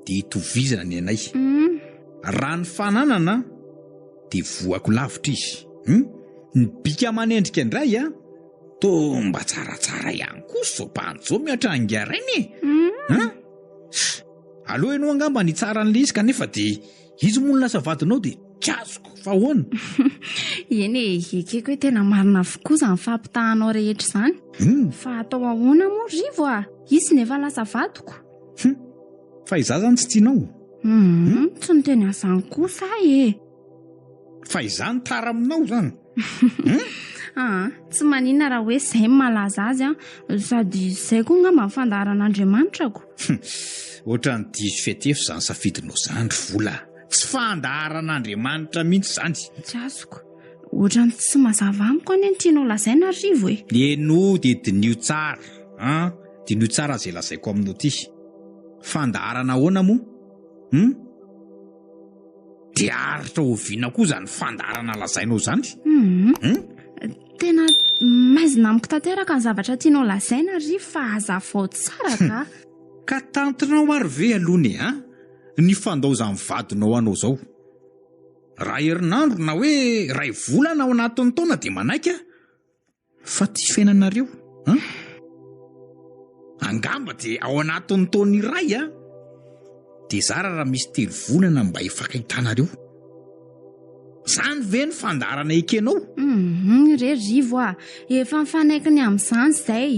dia itovizana ny anay. Raha ny fananana dia voako lavitra izy. Hum! Ny bika aman'endrika indray an! Toa mba tsaratsara ihany koa zao banjo mihoatra an'i e! Hum! Aleo ianao angamba nitsara an'ilay izy kanefa dia izy moa no lasa vadinao dia tsy azoko fa ahoana? Eny e, ekeko hoe tena marina avokoa izany fampitahanao rehetra izany. Fa atao ahoana moa Rivo a? Izy no efa lasa vadiko. Hum! Fa izaho izany tsy tianao? Hum, tsy niteny an'izany kosa aho e! Fa izaho no tara aminao izany? Aa, tsy maninona raha hoe izay no mahalaza azy an, sady izay koa angamba ny fandaharan'Andriamanitra ko. Ohatran'ny diso fiatefy izany safidinao izany ry vola a! Tsy fandaharan'Andriamanitra mihitsy izany. Tsy azoko. Ohatran'ny tsy mazava amiko anie ny tianao lazaina ry Rivo e! Henoy dia diniho tsara an! Diniho tsara izay lazaiko aminao ity. Fandaharana ahoana moa? Hum? Dia haharitra oviana koa izany fandaharana lazainao izany? Hum. Tena maizina amiko tanteraka ny zavatra tianao lazaina ry fa hazavao tsara ka. Ka tantinao ary ve aloha ny an? Ny fandaozan'ny vadinao anao izao. Raha herinandro na hoe iray volana ao anatin'ny taona dia manaiky aho. Fa ty fiainanareo an! Angamba dia ao anatin'ny taona iray an! Dia zara raha misy telo volana mba hifankahitanareo. Zany ve ny fandaharana ekenao? Hum re Rivo a! Efa nifanaiky ny amin'izany izay.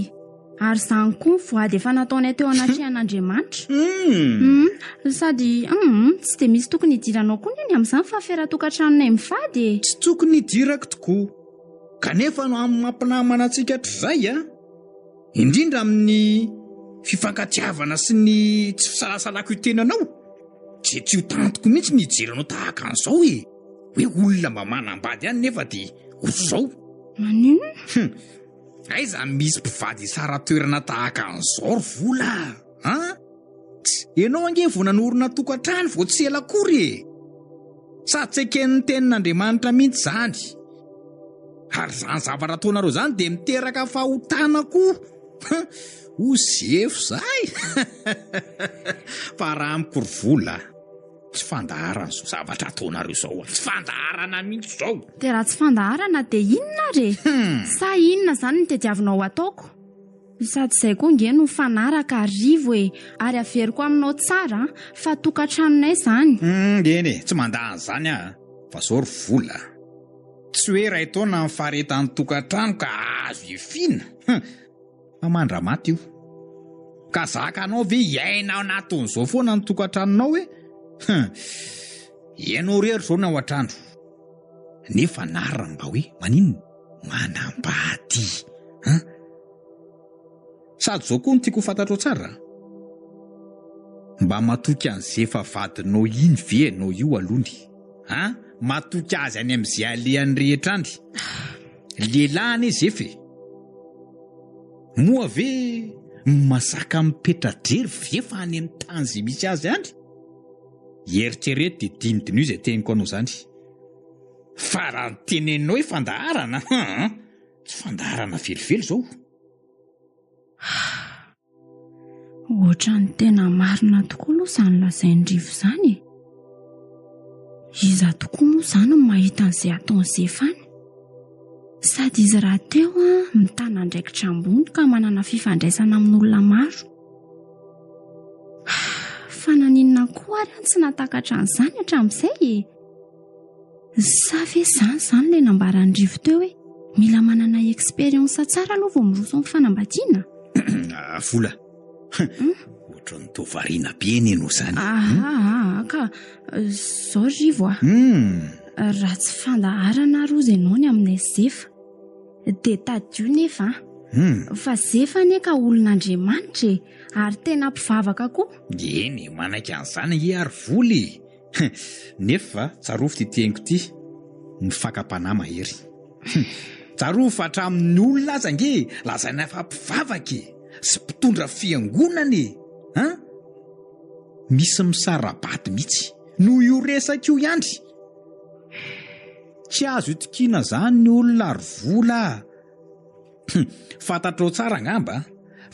Ary izany koa ny voady efa nataonay teo anatrehan'Andriamanitra. Hum sady hum tsy dia misy tokony hidiranao koa neny amin'izany fa afera tokantranonay mivady e! Tsy tokony hidirako tokoa. Kanefa no amin'ny mampinamana antsika hatrizay a, indrindra amin'ny fifankatiavana sy ny tsy fisalasalako hiteny anao, dia tsy ho tantiko mihitsy ny hijery anao tahaka an'izao e! Hoe olona mba manambady ihany nefa dia ohatr'izao. Maninona? Hum, aiza misy mpivady hisara-toerana tahaka an'izao ry vola a! An? Tss, ianao ange vao nanorina tokantrano vao tsy ela akory e! Sady tsy eken'ny tenin'Andriamanitra mihitsy izany. Ary izany zavatra ataonareo izany dia miteraka fahotana koa. Ho zefo izahay. Fa raha amiko ry vola, tsy fandaharana izao zavatra ataonareo izao. Tsy fandaharana mihitsy izao. Dia raha tsy fandaharana dia inona ary e? Sa inona izany no tediavinao hataoko? Sady izay koa nge no mifanaraka Rivo e! Ary averiko aminao tsara an, fa tokantranonay izany. Humm eny e, tsy mandà an'izany aho an, fa zao ry vola a! Tsy hoe iray taona ny faharetan'ny tokantrano ka azo ifiana, hum! Fa mandra-maty io. Ka zakanao ve hiaina ao anatin'izao foana ny tokantranonao e? Hum! Ianao irery izao ny ao an-trano. Nefa anarany mba hoe maninona? Manambady an! Sady izao koa no tiako ho fantatrao tsara, mba matoky an'izay efa vadinao iny ve ianao io alony an? Matoky azy any amin'izay alehany rehetra any? Lehilahy anie Zefa e! Moa ve mazaka mipetra-drery ve fa any amin'ny tany izay misy azy any? Eritrereto dia dinidiniho izay teniko anao izany. Fa raha ny teneninao hoe fandaharana, haa, tsy fandaharana velively izao. Ohatran'ny tena marina tokoa aloha izany lazain'i Rivo izany e. Iza tokoa moa izany no mahita an'izay ataon'i Zefa any? Sady izy rahateo mitana andraikitra ambony ka manana fifandraisana amin'olona maro. Fa naninona koa ary aho tsy nahatakatra an'izany hatramin'izay e? Sa ve izany izany ilay nambaran'i Rivo teo hoe mila manana expérience tsara aloha vao miroso amin'ny fanambadiana? Ah, vola. Hmm? Ohatran'ny toa variana be anie ianao izany. Aha, ka zao Rivo a. Hmm. Raha tsy fandaharana ary ozy ianao ny aminay Zefa. Dia tadidio nefa an. Hmm. Fa Zefa anie ka olon'Andriamanitra e, ary tena mpivavaka koa. Eny, manaiky an'izany ange ary vola e. Nefa tsarovy ity teniko ity, ny fakam-panahy mahery. Tsarovy fa hatramin'ny olona aza ange lazaina fa mpivavaka e, sy mpitondra fiangonana e! An! Misy misara-bady mihitsy noho io resaka io ihany. Tsy azo itokiana izany ny olona ary vola a! Fantatrao tsara angamba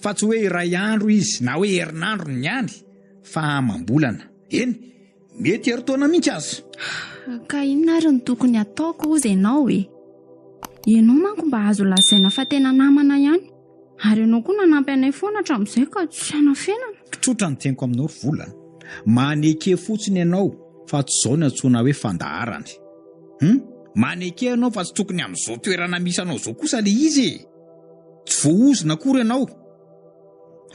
fa tsy hoe iray andro izy na hoe herinandro ny any fa amam-bolana. Eny, mety herintaona mihitsy aza. Ka inona ary no tokony hataoko hozy ianao e? Ianao manko mba azo lazaina fa tena namana ihany. Ary ianao koa nanampy anay foana hatramin'izay ka tsy anafenana. Tsotra ny teniko aminao ry Vola a! Maneke fotsiny ianao fa tsy izao ny antsoina hoe fandaharana. Hum? Maneke ianao fa tsy tokony amin'izao toerana misy anao izao kosa ilay izy e! Tsy voaozona akory ianao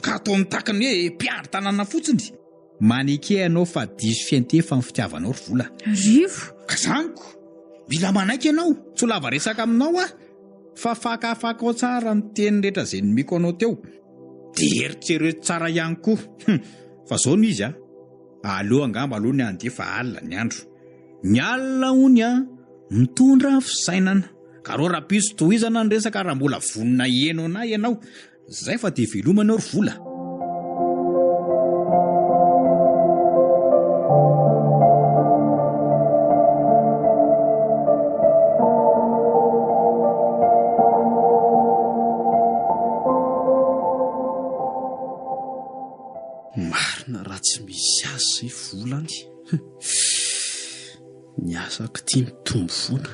ka atao mitaky ny hoe mpiandry tanàna fotsiny. Maneke ianao fa diso fiantefa ny fitiavanao ry vola. Rivo. Ka zany ko! Mila manaiky ianao, tsy ho lava resaka aminao aho fa fakafakao tsara ny teny rehetra izay nomeko anao teo. Dia eritrereto tsara ihany koa. Hum! Fa zao no izy a! Aleo angamba aloha ny handeha fa alina ny andro. Ny alina hono a, mitondra fisainana. Ka reo rahampitso tohizana ny resaka raha mbola vonona hiheno anah ianao. Zay fa dia veloma anao ry vola. Marina raha tsy misy azy zay volany. Ny asako ity mitombo foana.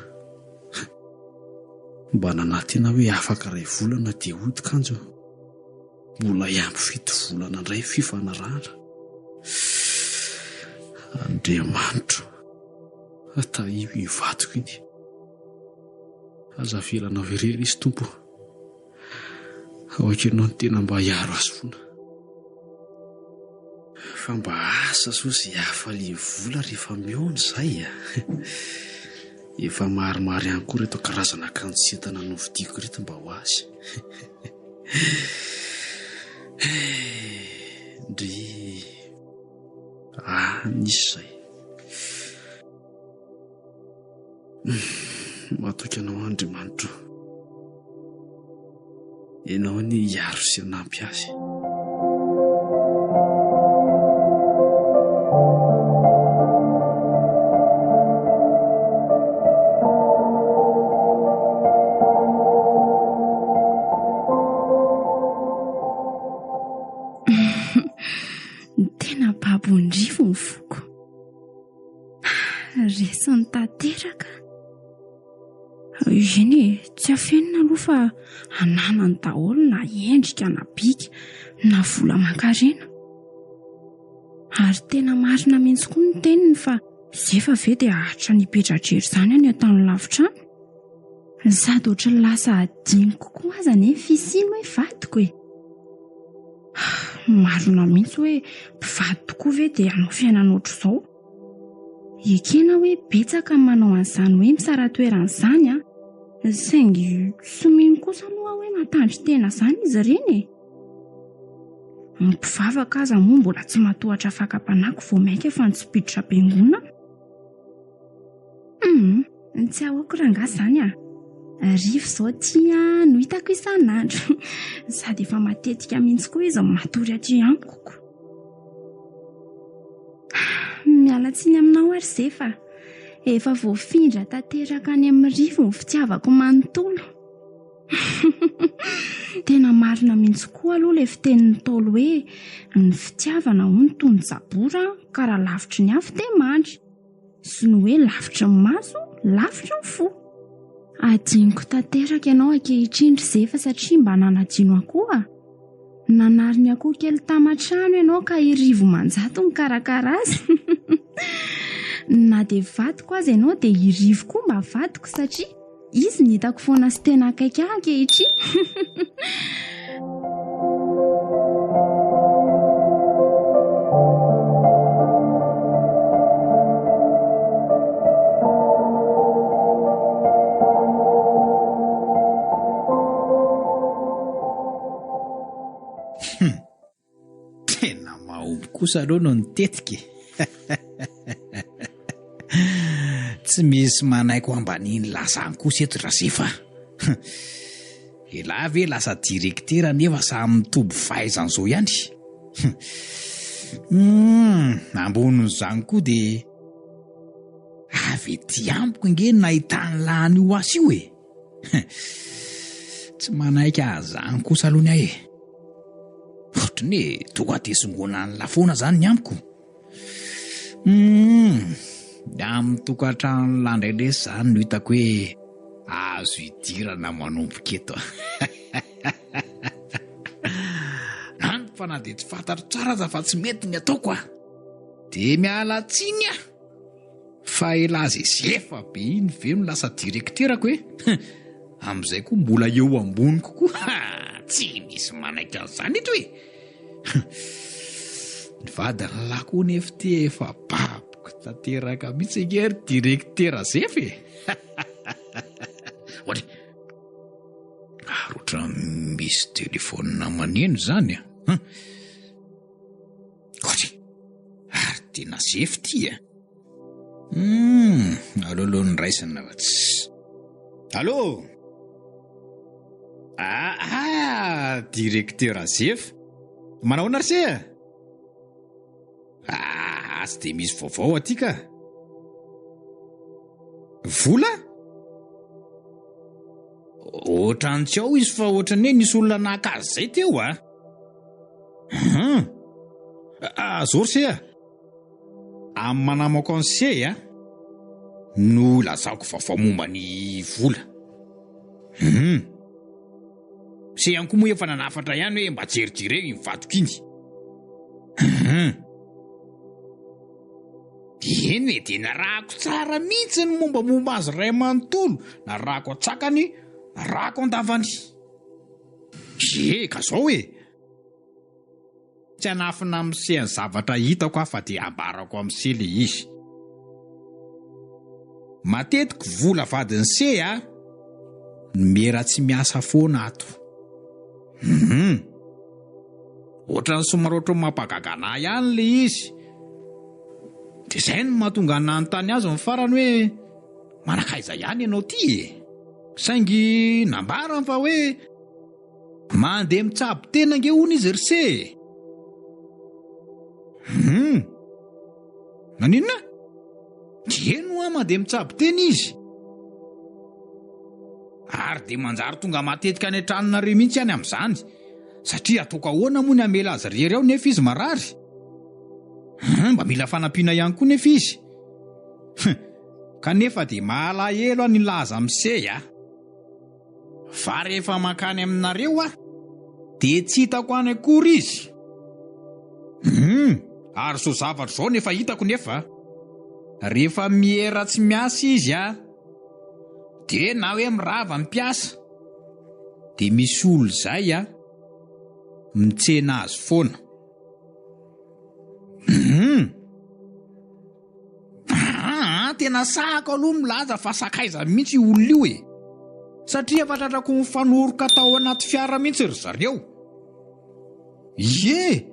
Mba nanantena hoe afaka iray volana dia hody kanjo mbola hiampy fito volana indray ny fifanarahana. Andriamanitro, tahio iny vadiko iny. Aza avelanao irery izy Tompo. Aoka ianao no tena mba hiaro azy foana. Fa mba asa soa izay hafalian'ny vola rehefa mihaona izay a. Efa maromaro ihany koa ireto karazana akanjo sy entana novidiako ireto mba ho azy. Ndry. Ah, nisy izay. Matoky anao aho Andriamanitro. Ianao anie hiaro sy hanampy azy. Tena babon-drivo ny foko. Resiny tanteraka. Eny e, tsy afenina aloha fa ananany daholo na endrika na bika na vola aman-karena. Ary tena marina mihitsy koa ny teniny fa zefa ve dia haharitra ny hipetra-drery izany any an-tany lavitra any? Sady ohatran'ny lasa adinoko koa aza anie ny fisiany hoe vadiko e. Marina mihitsy hoe mpivady tokoa ve dia hanao fiainana ohatr'izao? Ekena hoe betsaka ny manao an'izany hoe misara-toerana izany an, saingy tsy mino kosa aloha aho hoe mahatandrin-tena izany izy ireny e. Ny mpivavaka aza moa mbola tsy matohatra fakam-panahiko vao mainka fa ny tsy mpiditra am-piangonana. Hum, tsy ahoako rangahy izany a. Rivo izao ity no hitako isan'andro. Sady efa matetika mihitsy koa izy no matory aty amiko ko. Miala tsiny aminao ary Zefa. Efa voafindra tanteraka any amin'ny Rivo ny fitiavako manontolo. Tena marina mihitsy koa aloha ilay fitenin'ny Ntaolo hoe ny fitiavana hono toy ny jabora ka raha lavitry ny afo dia mandry. Sy ny hoe lavitry ny maso, lavitry ny fo. Adinoko tanteraka ianao ankehitriny ry Zefa satria mba nanadino akoho a! Nanary ny akoho kely taman-trano ianao ka i Rivo Manjato nikarakara azy. Na dia vadiko aza ianao dia i Rivo koa mba vadiko satria izy no hitako foana sy tena akaiky ahy ankehitriny. Hum! Tena mahomby kosa aloha no nitetika e! Tsy misy manaiky ho ambanin'ny lazany kosa eto Razefa a! Elah ve lasa direktera nefa samy mitombo fahaizana izao ihany? Hum! Ambonin'izany koa dia avy ety amiko ange no nahitan'lah an'io asa io e! Tsy manaiky an'izany kosa aloha ny ahy e! Ohatran'ny hoe tonga dia songonan'lah foana izany ny amiko. Humm! Ny amin'ny tokantranon'lah indray lesy izany no hitako hoe azo idirana manomboka eto. Any fa na dia tsy fantatro tsara aza fa tsy mety ny ataoko a! Dia miala tsiny aho! Fa elah zay zefa be iny ve no lasa direkterako e? Amin'izay koa mbola eo amboniko koa. Tsy misy manaiky an'izany eto e! Ny vadin'lah koa nefa ity efa baboko tanteraka mihitsy ange ry direktera zefa e! Ohatry ary ohatran'ny misy telefaonina maneno izany a! Ohatry ary tena zefa ity a! Humm, aleo aloha ny raisina fa tsy. Allô? Ah, ah, directeur Zefa. Manahoana ry se? Ah, tsy dia misy vaovao aty ka. Vola? Ohatran'ny tsy ao izy fa ohatran'ny hoe nisy olona naka azy izay teo ah. Hum. Ah, zao ry se ah. Amin'ny manamako an'i se a, no ilazako vaovao momba ny vola. Hum. Se ihany koa moa efa nanafatra ihany hoe mba jerijereo iny vadiko iny. Hum. Eny e, dia narahako tsara mihitsy ny mombamomba azy iray manontolo, narahako an-tsakany, narahako an-davany. Ie, ka zao e. Tsy hanafina amin'i se ny zavatra hitako aho fa dia ambarako amin'i se le izy. Matetika vola vadin'i se a no miera tsy miasa foana ato. Hum. Ohatran'ny somary ohatran'ny mampagaga anah ihany le izy. Dia izay no mahatonga anah nanontany azy ny farany hoe manakaiza ihany ianao ty e? Saingy nambarany fa hoe Mandeha mitsabo tena ange hono izy ry se e! Hum! Maninona? Eny hoa mandeha mitsabo tena izy. Ary dia manjary tonga matetika any an-tranonareo mihitsy any amin'izany. Satria ataoko ahoana moa ny hamela azy irery ao nefa izy marary? Hum, mba mila fanampiana ihany koa nefa izy. Hum, kanefa dia malahelo aho nilaza amin'i se a! Fa rehefa mankany aminareo aho, dia tsy hitako any akory izy. Hum, ary izao zavatra izao no efa hitako nefa, rehefa miera tsy miasa izy an, dia na hoe mirava ny mpiasa, dia misy olona izay an, mitsena azy foana. Hum. Aa tena sahako aloha milaza fa sakaiza mihitsy io olona io e! Satria efa tratrako nifanoroka tao anaty fiara mihitsy ry zareo. Ie!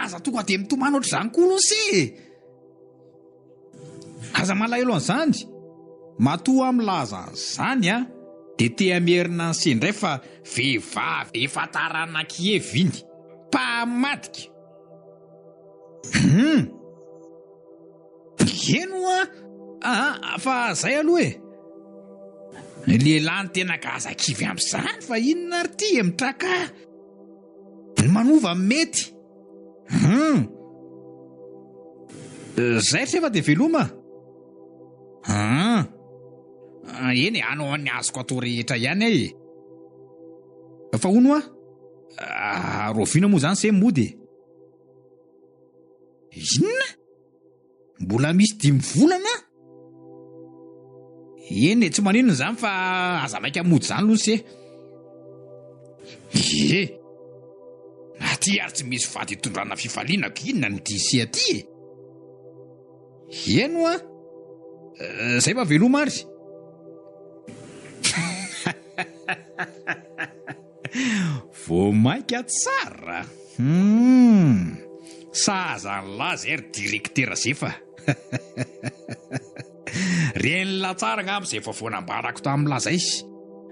Aza tonga dia mitomany ohatr'izany koa aloha se e! Aza malahelo an'izany! Matoa aho milaza an'izany an, dia te hamerina an'i se indray fa vehivavy efa taranak'i Eva iny. Mpamadika! Hum! Eny hoa ah, fa zay aloha e! Lehilahy ny tena ka aza kivy amin'izany fa inona ary ty e mitraka ny manova ny mety. Hum! Zay ry sefa dia veloma. Hum! Eny e, hanao ny azoko atao rehetra ihany aho e. Fa hono hoa, rahoviana moa izany se mody e? Inona? Mbola misy dimy volana? Eny e, tsy maninona izany fa aza maika mody izany aloha se. Ie, aty ary tsy misy vady itondrana fifaliana ko inona no tian'i se aty e? Eny hoa, zay fa veloma ary. Vao mainka tsara. Humm. Sahaza an'lah zay ry direktera Zefa. Ren'lah tsara angamba izay efa vao nambarako tamin'lah zay.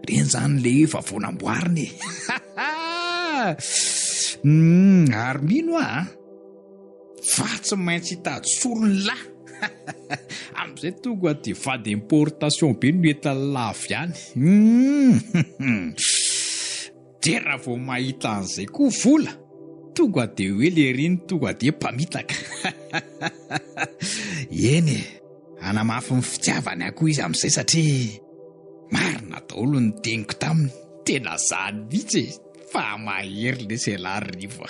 Reny zany le efa vao namboarina e. Humm, ary mino aho an. Fa tsy maintsy hitady solony lah. Amin'izay tonga dia vady importation be no entan'ny avy any. Hum. Dia raha vao mahita an'izay koa vola, tonga dia hoe lery iny tonga dia mpamitaka. Eny e, hanamafy ny fitiavany ahy koa izy amin'izay satria marina daholo ny teniko taminy. Tena zany mihitsy e. Fa mahery lesy elah ry Rivo a.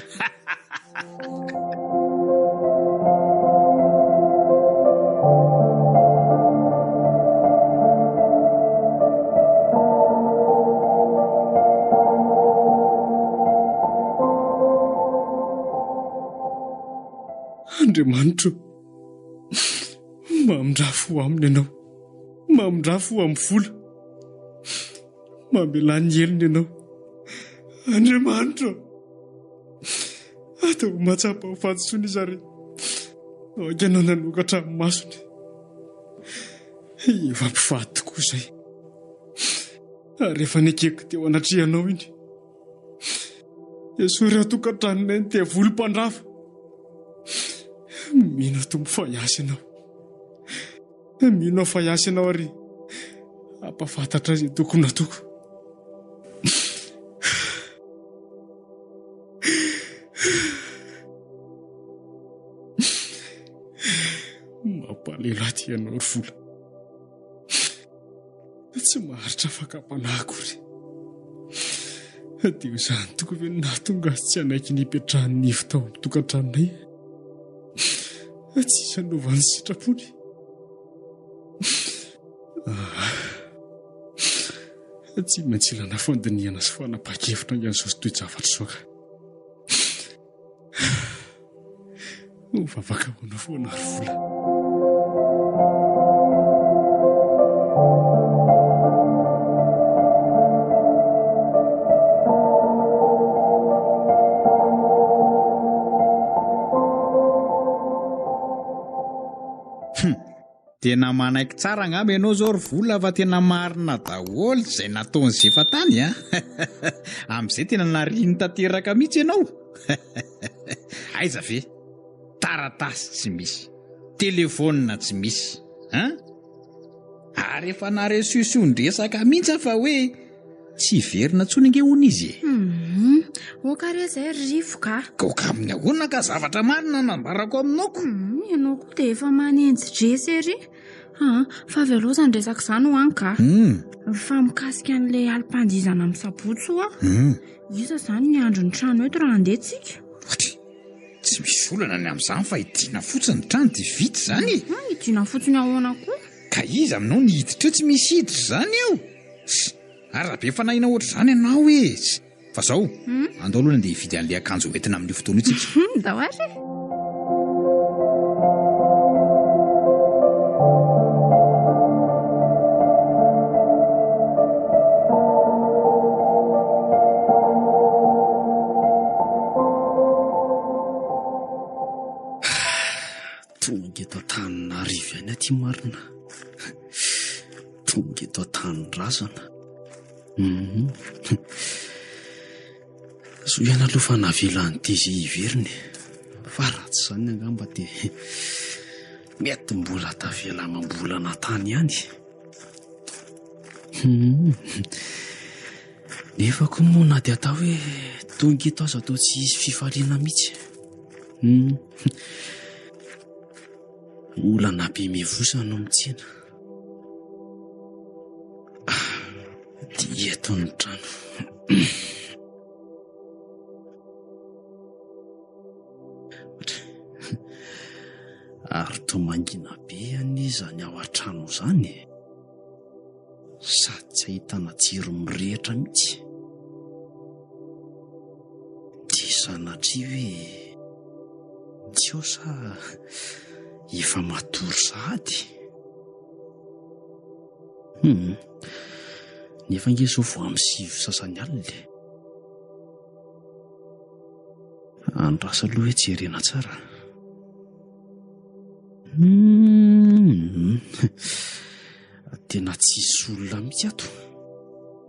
Andriamanitro, mamindrà fo aminy ianao, mamindrà fo amin'ny vola. Mamelà ny helony ianao, Andriamanitra ô. Ataovy mahatsapa ho fahadisoana izy ary aoka ianao nanokatra ny masony. Efa mpivady tokoa izay. Ary efa nekeko teo anatrehanao iny. Esory ao tokantranonay ny devoly mpandrava. Mino aho Tompo fa hiasa ianao. Mino aho fa hiasa ianao ary hampahafantatra ahy izay tokony hataoko. Mampalahelo ahy ity ianao ry vola. Tsy maharitra fakam-panahy akory. Dia ho izany tokoa ve no nahatonga azy tsy hanaiky ny hipetrahan'ny Nivo tao amin'ny tokantranonay? Tsy hisy hanova ny sitrapony. Ah. Tsy maintsy ilana fandinihana sy fanapahan-kevitra ange an'izao toe-javatra izao ka. Ho vavaka ho anao foana ry vola. Hum, tena manaiky tsara angamba ianao zao ry vola fa tena marina daholo izay nataon'i Zefa tany a! Amin'izay tena nariany tanteraka mihitsy ianao. Aiza ve? Taratasy tsy misy, telefaonina tsy misy, an? Ary efa naresiosion-dresaka mihitsy aho fa hoe tsy hiverina intsony ange hono izy e. Hum, ok re izay ry Rivo ka. Ka ok amin'ny ahoana ka zavatra marina no ambarako aminao ko. Hum, ianao koa dia efa manenji-dresy ery. Aa, fa avy aloha izany resaka izany ho any ka. Hum. Fa mikasika an'ilay alim-pandihizana amin'ny sabotsy ho'a. Hum. Iza izany ny andron'ny trano eto raha handeha tsika? Ohatry, tsy misy olana ny amin'izany fa hidiana fotsiny ny trano dia vita izany e. Hum, hidiana fotsiny ahoana koa? Ka iza aminao ny hiditra eo tsy misy hiditra izany eo? Ss, ary raha be fanahiana ohatr'izany ianao e! Ss, fa zao, andao aloha andeha hividy an'ilay akanjo hoentina amin'io fotoana io tsika. Ndao ary e! Tonga eto Antananarivo ihany aty marina. Tonga eto an-tanindrazana. Mhm. Zo ihany aloha fa navelan'i DG hiverina e. Fa raha tsy izany angamba dia mety mbola tavela amam-bolana tany ihany. Mhm. Nefa koa moa na dia atao hoe tonga eto aza toa tsy hisy fifaliana mihitsy. Mhm. Olana be mivosa no mitsena. Ito ny trano. Ary toa mangina be anie izany ao an-trano izany e. Sady tsy ahitana jiro mirehitra mihitsy. Dia sanatria hoe tsy ao sa efa matory sahady? Hum, nefa ange izao vao amin'ny sivy sasany alina e. Andraso aloha hoe jerena tsara. Hum, tena tsisy olona mihitsy ato.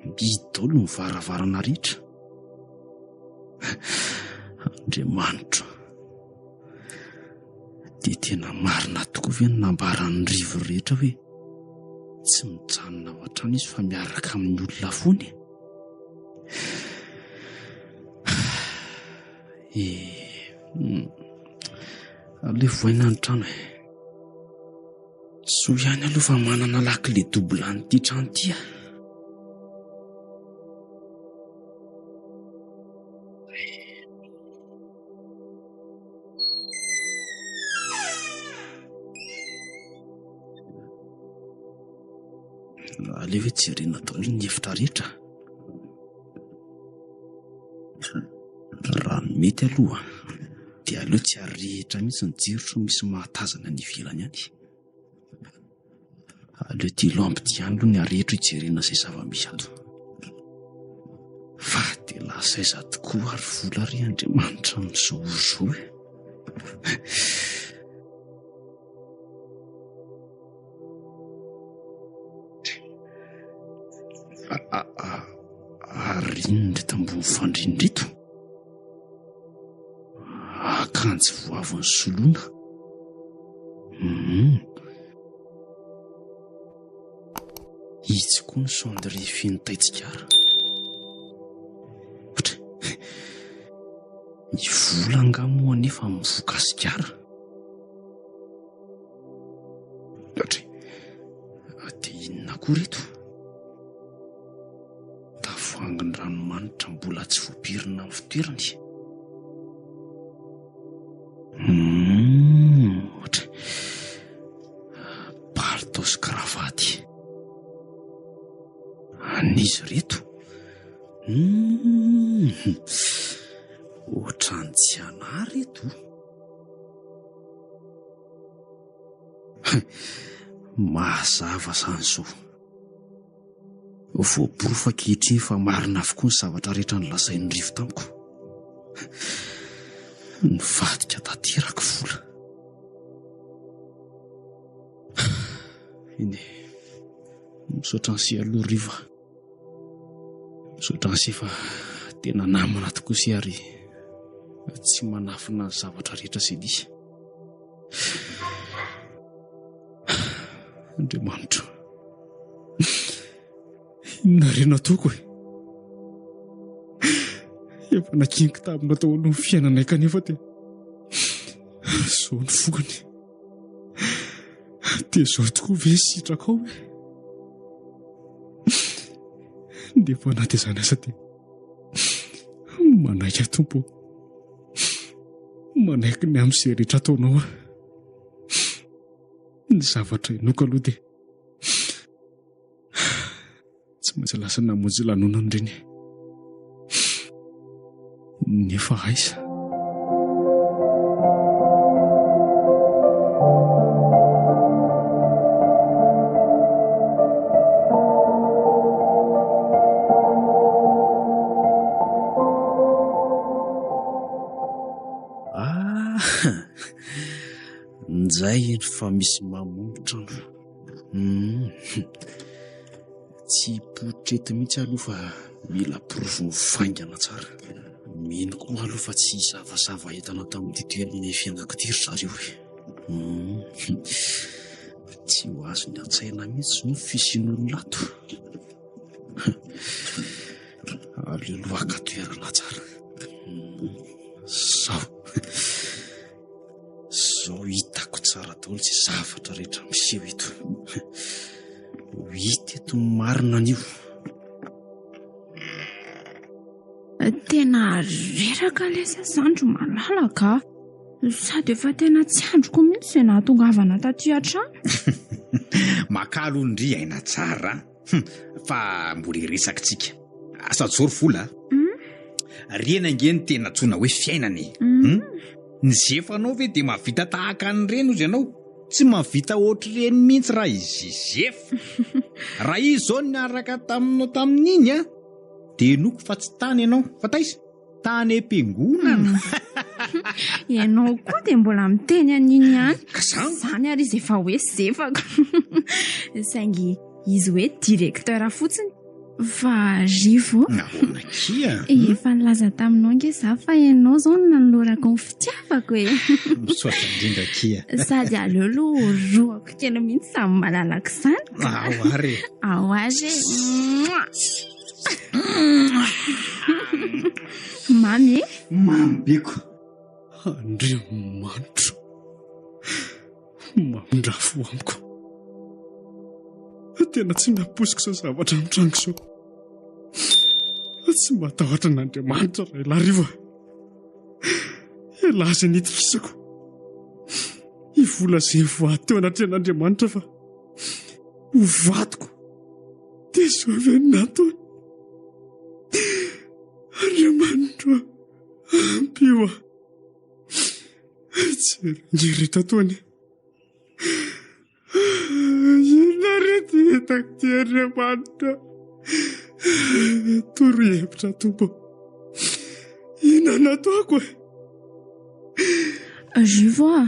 Mihidy daholo ny varavarana rehetra. Andriamanitro. Dia tena marina tokoa ve ny nambaran'ny rivo rehetra hoe tsy mijanona ao an-trano izy fa miaraka amin'ny olona foana e? Eh, hmm. Aleo voaina ny trano e. Soa ihany aloha fa manana lakile double an'ity trano ity aho. Aleo hoe jerena daholo ny efitra rehetra. Raha ny mety aloha dia aleo tsy arehitra mihitsy ny jiro sao misy mahatazana any ivelany any. Aleo ity lampe ity ihany aloha ny arehitro hijerena izay zava-misy ato. Fa dia lasa aiza tokoa ary vola ry Andriamanitra amin'izao ora izao e. Ary inona ireto ambony fandriana ireto? Akanjo vao avy nisoloina. Hum. Itsy koa ny cendrier feno tain-tsigara. Ohatra, ny vola angaha moa anefa mivoka sigara? Ohatra, dia inona koa ireto? Tavoahangin' ranomanitra mbola tsy voapirina amin'ny fitoerany. Hum, ohatra palitao sy kravaty. An'iza ireto? Hum, ohatran'ny tsy anà ireto. Mazava izany izao. Voaporofo ankehitriny fa marina avokoa ny zavatra rehetra nolazain'i Rivo tamiko. Nivadika tanteraka vola. Eny e, misaotra an'i se aloha Rivo a. Misaotra an'i se fa tena namana tokoa se ary tsy manafina ny zavatra rehetra izay nisy. Andriamanitro. Inona re no ataoko e? Efa nakiniko taminao daholo ny fiainanay kanefa dia izao ny vokany. Dia izao tokoa ve sitrakao e? Nefa na dia izany aza dia manaiky aho Tompo. Manaiky ny amin'izay rehetra ataonao aho. Ny zavatra inoako aloha dia tsy maintsy lasa namonjy lanonana ireny. Nefa aiza? Ah! Njay eny fa misy mamono trano. Hmm. Tsy hipoitra eto mihitsy aloha fa mila porofo mivaingana tsara. Mino koa aloha fa tsy hizavazava entana tamin'ity toerana fiainako ity ry zareo e. Hmm. Tsy ho azony an-tsaina mihitsy izao ny fisian'olona ato. Aleo aloha haka toerana tsara. Hmm. Zao. Zao hitako tsara daholo izay zavatra rehetra miseho eto. Ho hita eto ny marina anio. Tena reraka lesy aho zandry malala ka. Sady efa tena tsy andriko mihitsy izay nahatongavana taty an-trano. Makà aloha ndry aina tsara a! Hum, fa mbola hiresaka tsika. Asa joro vola a! Reny ange ny tena antsoina hoe fiainana e! Hum? Ny zefanao ve dia mahavita tahaka an'ireny ozy ianao? Tsy mahavita ohatr'ireny mihitsy raha i Zefa. Raha izy izao niaraka taminao tamin'iny a, dia henoiko fa tsy tany ianao, fa taiza? Tany am-piangonana. Ianao koa dia mbola miteny an'iny ihany. Ka zany? Zany ary izy efa hoe zefako. Saingy izy hoe directeur fotsiny. Fa Rivo. Nahoana kia? Efa nilaza taminao nge za fa ianao izao no nanolorako ny fitiavako e. Misaotra indrindra kia. Sady aleo aloha horohako kely mihitsy izany malalaka izany. Ao ary e. Ao ary e. Mamy e? Mamy be ko. Andriamanitro, mamindrà fo amiko. Tena tsy nampoiziko izao zavatra mitranga izao. Tsy matahotra an'Andriamanitra Railarivo. Ialahy izay nitokisako. I vola izay voady teo anatrehan'Andriamanitra fa ho vadiko. Dia izao ve no nataony? Andriamanitro, ampio aho. Jereo ny rehetra ataony. Inona re ty hitako ty Andriamanitra? Toro hevitra Tompo. Inona no ataoko e? Rivo a!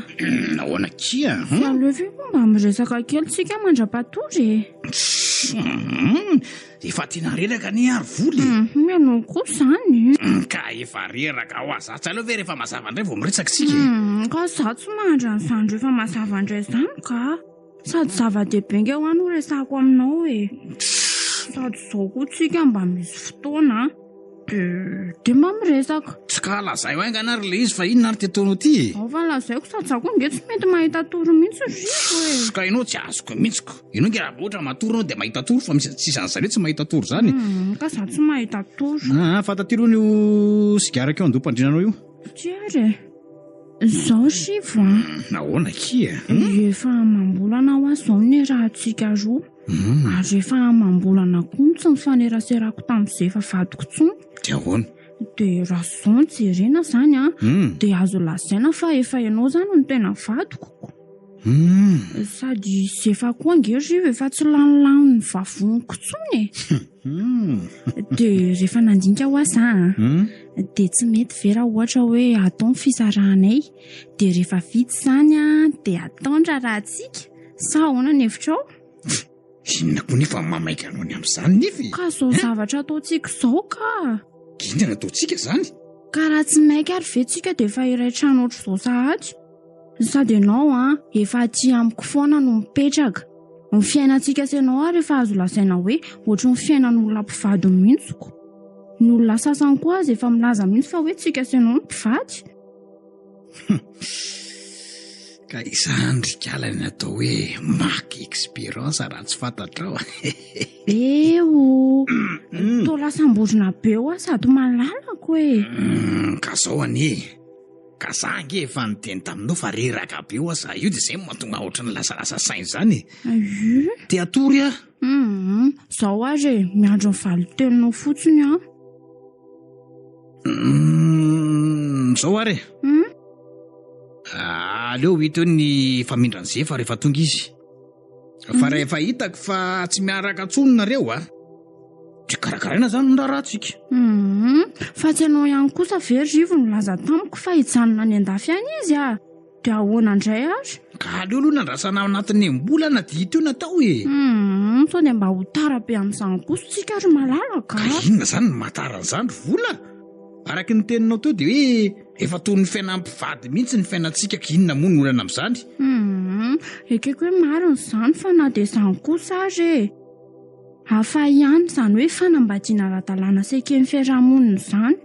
Nahoana kia? Fa aleo ve moa mba miresaka kely tsika mandra-patory e? Efa tena reraka anie ary vola e! Ianao koa izany. Ka efa reraka hoa za, tsy aleo ve rehefa mazava indray vao miresaka isika e? Ka za tsy mahandry an'izany rehefa mazava indray izany ka! Sady zava-dehibe ange hoa no resahako aminao e! Sady izao koa tsika mba misy fotoana an! Dia dia mba miresaka. Tsy ka lazaiko haingana ary ilay izy fa inona ary ty ataonao ty e? Ao fa lazaiko sady za koa ange tsy mety mahita tory mihitsy ry Rivo e! Ka ianao tsy azoko mihitsy ko! Ianao ange raha ohatra matory ianao dia mahita tory fa misy tsisy an'izany hoe tsy mahita tory izany e! Ka za tsy mahita tory. Aa fa taty aloha io sigara keo andoham-pandriana anao io. Tsy ary e! Izao ry Rivo a! Nahoana akia? Efa amam-bolana hoa izao ny niarahantsika roa. Ary efa amam-bolana koa no tsy nifaneraserako tamin'i Zefa vadiko intsony. Dia ahoana? Dia raha izao no jerena izany an, dia azo lazaina fa efa ianao izany no tena vadiko. Sady Zefa koa ange ry Rivo efa tsy lanilanin'ny vavoniko intsony e. Dia rehefa nandinika hoa za an, dia tsy mety ve raha ohatra hoe atao ny fisarahanay, dia rehefa vita izany an, dia atao ny raharahantsika? Sa ahoana ny hevitrao? Inona koa nefa mamaika anao ny amin'izany nefa e? Ka izao zavatra ataontsika izao ka! Inona no ataontsika izany? Ka raha tsy maika ary ve tsika dia efa iray trano ohatr'izao sahady? Sady ianao an, efa aty amiko foana no mipetraka. Ny fiainantsika sy ianao ary efa azo lazaina hoe ohatry ny fiainan'olona mpivady mihitsy ko. Ny olona sasany koa aza efa milaza mihitsy fa hoe tsika sy ianao no mpivady. Ka izany ry kala ny atao hoe maka experience raha tsy fantatrao. Eo, toa lasa amborona be hoa sady malalako e. Ka zao anie, ka za ange efa niteny taminao fa reraka be hoa za io de zay no mahatonga ahy ohatran'ny lasalasa saina izany e. Te hatory aho. Zao ary e, miandry ny valin-teninao fotsiny aho. Zao ary e. Aleo hita eo ny famindran'i Zefa rehefa tonga izy. Fa rehefa hitako fa tsy miaraka intsony nareo a, dia karakaraina izany ny raharahantsika. Fa tsy ianao ihany kosa ve ry Rivo no nilaza tamiko fa hijanona any an-dafy any izy a? Dia ahoana indray ary? Ka aleo aloha nandrasana ao anatin'ny enim-bolana dia ito no atao e. Hum, sao dia mba ho tara be amin'izany kosa tsika ry malala ka. Ka inona izany no mahatara an'izany ry vola? Araka ny teninao teo dia hoe efa toy ny fiainam-pivady mihitsy ny fiainantsika ka inona moa no olana amin'izany? Hum, ekeko hoe marina izany fa na dia izany kosa ary e. Hafa ihany izany hoe fanambadiana ara-dalàna sy eken'ny fiaraha-monina izany.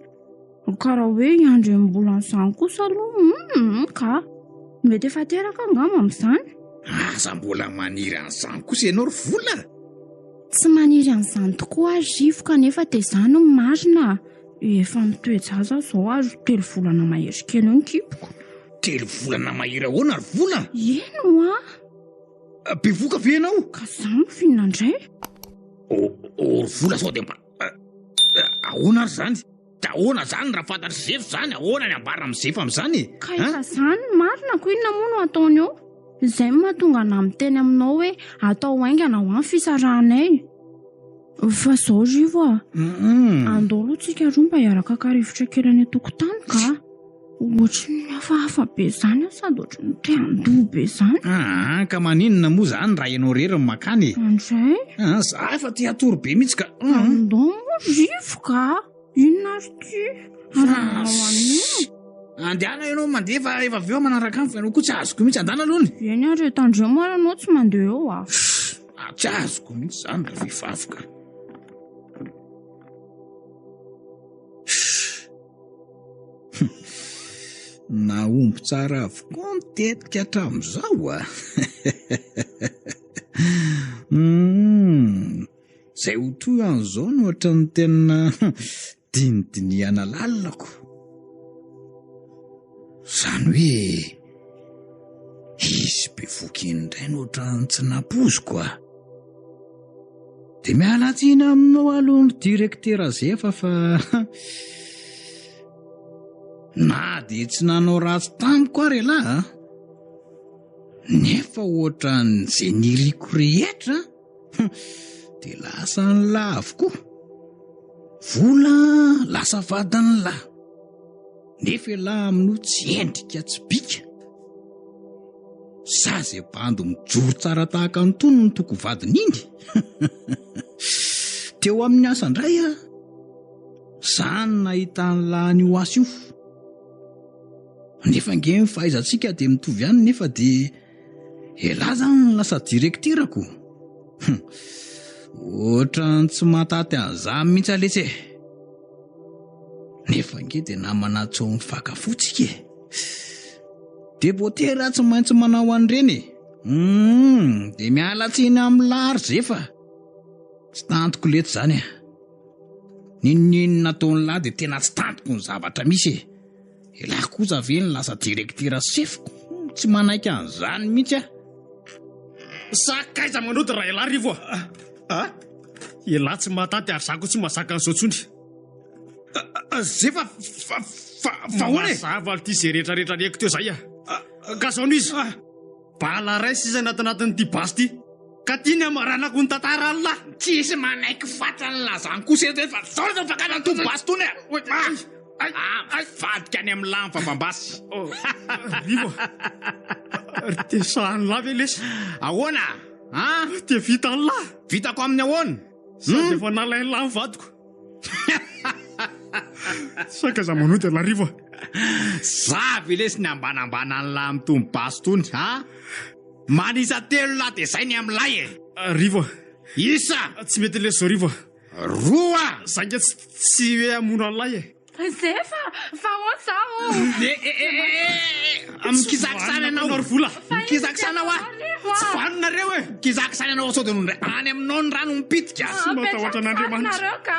Ka raha hoe hiandry enim-bolana izany kosa aloha, hum, ka. Mety efa teraka angamba amin'izany. Aza mbola maniry an'izany kosa ianao ry vola. Tsy maniry an'izany tokoa aho ry Rivo kanefa dia izany no marina. Efa mitoe-jaza aho izao ary telo volana mahery kely eo ny kiboko. Telo volana mahery ahoana ry Vola? Eny hoa! Bevoka ve ianao? Ka za no finina indray? Oh, oh, ry Vola sao dia mba ahoana ary izany? Dia ahoana izany raha fantatr'i Zefa izany? Ahoana ny ambara amin'i Zefa amin'izany e? Ka efa izany ny marina ko inona moa no ataony eo? Izay no mahatonga anà miteny aminao hoe atao haingana ho any fisarahanay. Fa izao Rivo a, andao aloha tsika roa mba hiaraka haka rivotra kely any an-tokotany ka. Ohatry ny hafahafa be izany aho sady ohatry ny te handoa be izany. Aa, ka maninona moa izany raha ianao irery no makany e? Andray? Aa, za efa te hatory be mihitsy ka. Andao moa Rivo ka. Inona ary ity? Ary manao an'io? Andehana ianao mandeha fa efa avy eo manaraka aminy fa ianao koa tsy azoko mihitsy. Andana aloha ny. Eny ary e, tandremo ary ianao tsy mandeha eo a. Ah, tsy azoko mihitsy izany raha vehivavy ka. Nahomby tsara avokoa ny tetika hatramin'izao a. Hmm, izay ho toy an'izao no ohatran'ny tena dinidinihana lalina ko. Izany hoe izy bevoka iny indray no ohatran'ny tsy nampoiziko a. Dia miala tsiny aminao aloha ny direktera Zefa fa na dia tsy nanao ratsy tamiko ary ialahy a, nefa ohatran'izay niriko rehetra dia lasa an'lah avokoa. Vola lasa vadin'lah. Nefa ialahy amin'io tsy endrika tsy bika. Za zay bandy mijoro tsara tahaka an'itony no toko vadiny iny. Teo amin'ny asa indray aho, za no nahita an'lah an'io asa io. Nefa ange ny fahaizantsika dia mitovy ihany nefa dia elah zany no lasa direkterako. Ohatran'ny tsy mahataty an'izany mihitsy aho letsy e. Nefa ange dia namana tsy ao mifankafoa tsika e. Dia voatery aho tsy maintsy manao an'ireny e. Hum, dia miala tsiny amin'ny lahy ry Zefa. Tsy tantiko letsy izany e. N'inon'inona ataon'ny lahy dia tena tsy tantiko ny zavatra misy e. Elah kosa ve ny lasa direktera sefoko? Tsy manaiky an'izany mihitsy aho. Sakaiza manody raha elah Rivo a! A? Elah tsy mahataty ary za koa tsy mahazaka an'izao intsony. Zefa fa fa fa ahoana e? Mazava aloha ity izay rehetra rehetra reko teo zay a! Ka zao no izy. Bala iray sisa ny atanatin'ity basy ity. Ka ty ny hamaranako ny tantara Allah. Tsisy manaiky fatra ny lazany kosa eto fa zao no fakana an'itony basy itony e! Ay, ay, vadika any amin'ny lahy ny vavambasy. Oh, Rivo a! Ry te sahan'ny lahy ve lesy? Ahoana? An? Dia vitan'ny lahy. Vitako amin'ny ahoana? Sady efa nalain'ny lahy ny vadiko. Sakaiza manody an'lah Rivo a! Za ve lesy ny ambanambana an'lah amin'itony basy itony a? Manisa telo lah dia zay ny amin'ilay e! Rivo a! Isa! Tsy mety lesy zao Rivo a! Roa! Za nge tsy hoe hamono an'lah e! Zefa, fa ahoana za ô? Eh eh eh eh eh! Mikizakizana ianao! Ry vola! Mikizakizana hoa! Tsy vanona nareo e! Mikizakizana ianao sao dia nondray any aminao ny rano mipitika! Tsy matahotra an'Andriamanitra! Nareo ka!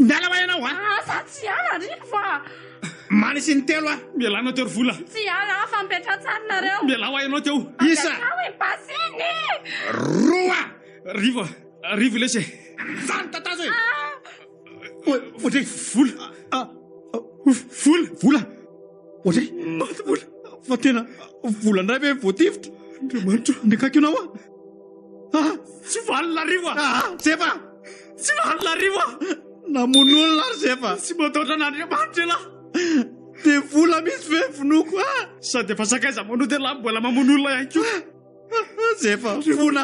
Miala hoa ianao a! Za tsy hiala Rivo a! Manisy ny telo a! Mialà anao teo ry vola! Tsy hiala fa mipetraha tsara nareo! Mialà hoa ianao teo! Isa! Apetraho iny basy iny! Roa! Rivo a! Rivo lesy e! Zany tatazo e! Ohatray vola. Ah, vola. Vola. Ohatray. Maty vola. Fa tena vola indray ve voatifitra? Andriamanitra. Andriakaiky ianao ah. Ah, tsy valina arivo ah. Ah, Zefa. Tsy valina arivo ah. Namono olona ary Zefa. Tsy matahotra an'Andriamanitra ialahy. Dia vola mihitsy ve vonoiko ah. Sady efa sakaiza manody ialahy mbola mamono olona ihany koa. Zefa, fona.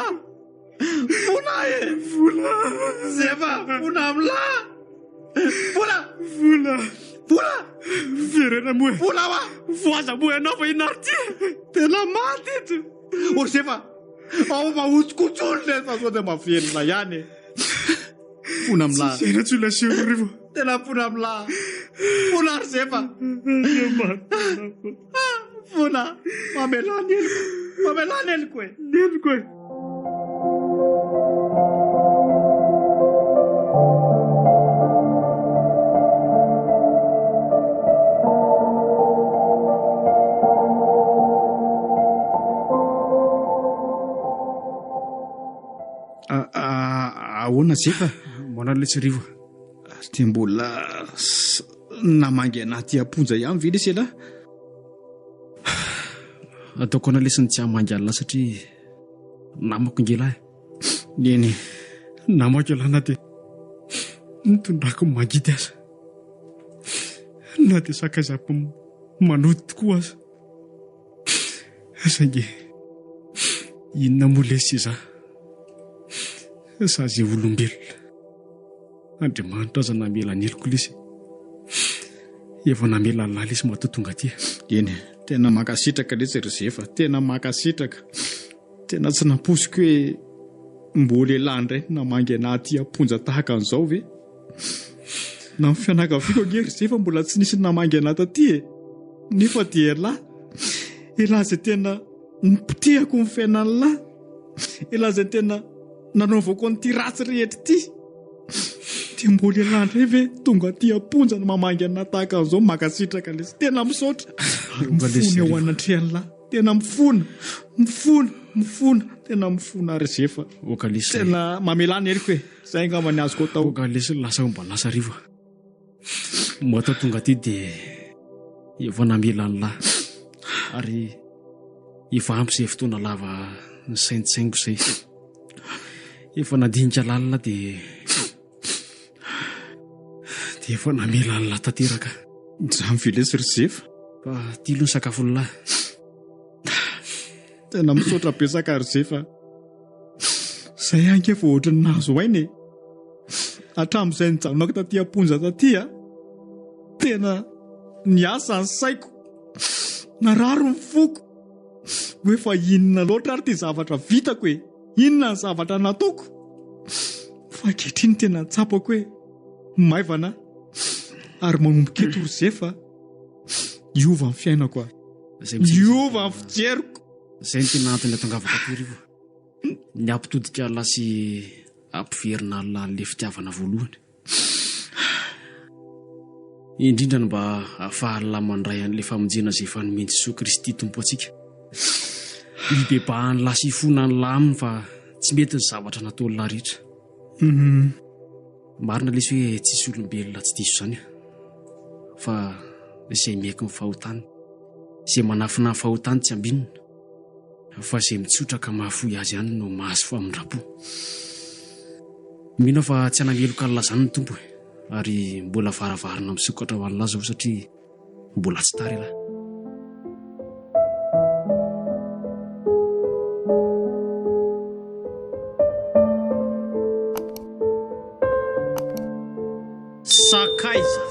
Vola e! Vola! Zefa, vola amla! Vola! Vola! Vola! Verena moa e! Vola wa! Voaza moa ianao fa inona ary ty? Tena maty eto! O Zefa, ao mahotsokotsony le fa sao dia mavelona ihany e! Fona amla! Tsy zera tsy olona seho rivo. Tena fona amla! Fona ry Zefa! Andriamanitra. Vola, mamelà ny heloko, mamelà ny heloko e. Ny heloko e. Ahoana Zefa? Manao lesy Rivo. Ary dia mbola namangy anah aty am-ponja ihany ve lesy ialahy? Ataoko anah lesy ny tsy hamangy an'lah satria namako nge lahy. Eny e. Namako ialahy na dia nitondrako mangidy aza. Na dia sakaizako manody tokoa aza. Saingy inona moa lesy izaho? Za izay olombelona. Andriamanitra aza namela ny heloko lesy. Efa namela an'lah lesy matoa tonga aty. Eny e, tena mankasitraka lesy ry Zefa, tena mankasitraka. Tena tsy nampoiziko hoe mbola elah indray no namangy anah aty am-ponja tahaka an'izao ve? Na ny fianakaviako ange ry Zefa mbola tsy nisy namangy anah taty e! Nefa dia elah, elah izay tena nipotehako ny fiainan'lah, elah izay tena nanaovako an'ity ratsy rehetra ity. Dia mbola elah indray ve tonga aty am-ponja no mamangy anah tahaka an'izao? Mankasitraka lesy, tena misaotra ary mifona eo anatrehan'lah. Tena mifona, mifona, mifona, tena mifona ry Zefa. Oka lesy. Tena mamelà ny heriko e. Zay angamba ny azoko atao. Oka lesy lasa mba lasa rivo. Matoa tonga aty dia efa namela an'lah. Ary efa ampy izay fotoana lava nisaintsainiko izay. Efa nandinika lalina dia dia efa namela an'lah tanteraka. Izany ve lesy ry Zefa? Fa ty aloha ny sakafon'lah. Tena misaotra betsaka ry Zefa. Zay ange vao ohatran'ny nahazo aina e. Hatramin'izay nijanonako taty am-ponja taty a. Tena niasa ny saiko. Narary ny foko. Hoe fa inona loatra ary ity zavatra vitako e. Inona ny zavatra nataoko. Fa ankehitriny tena tsapako hoe maivana ary manomboka eto ry Zefa. Hiova ny fiainako a. Hiova ny fijeriko. Izay no tena antony atongavako aty Rivo. Ny hampitodika Allah sy hampiverina Allah an'ilay fitiavana voalohany. Indrindra ny mba hahafahan'Allah mandray an'ilay famonjena izay efa nomen'i Jesoa Kristy Tompo antsika. Hibebahan'Allah sy hifonan'Allah aminy fa tsy mety ny zavatra nataon'Allah rehetra. Marina lesy hoe tsisy olombelona tsy diso izany fa izay miaiky ny fahotany, izay manafina ny fahotany tsy ambinina fa izay mitsotra ka mahafoy azy ihany no mahazo famindram-po. Mino aho fa tsy hanameloka an'lah izany ny Tompo e, ary mbola varavarana misokatra ho an'lah izao satria Mbola tsy tara elah. Sakaiza!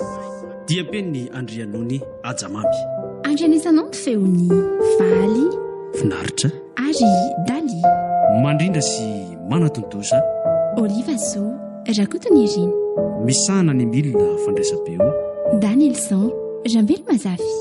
Diam-penin'i Andrianony Hajamamy. Andrenesanao ny feon'i Valy. Finaritra. Ary Dali. Mandrindra sy manatontosa. Oliva Zo. Rakotonirina. Misahana ny milina fandraisam-peo. Danielson Rambelomazafy.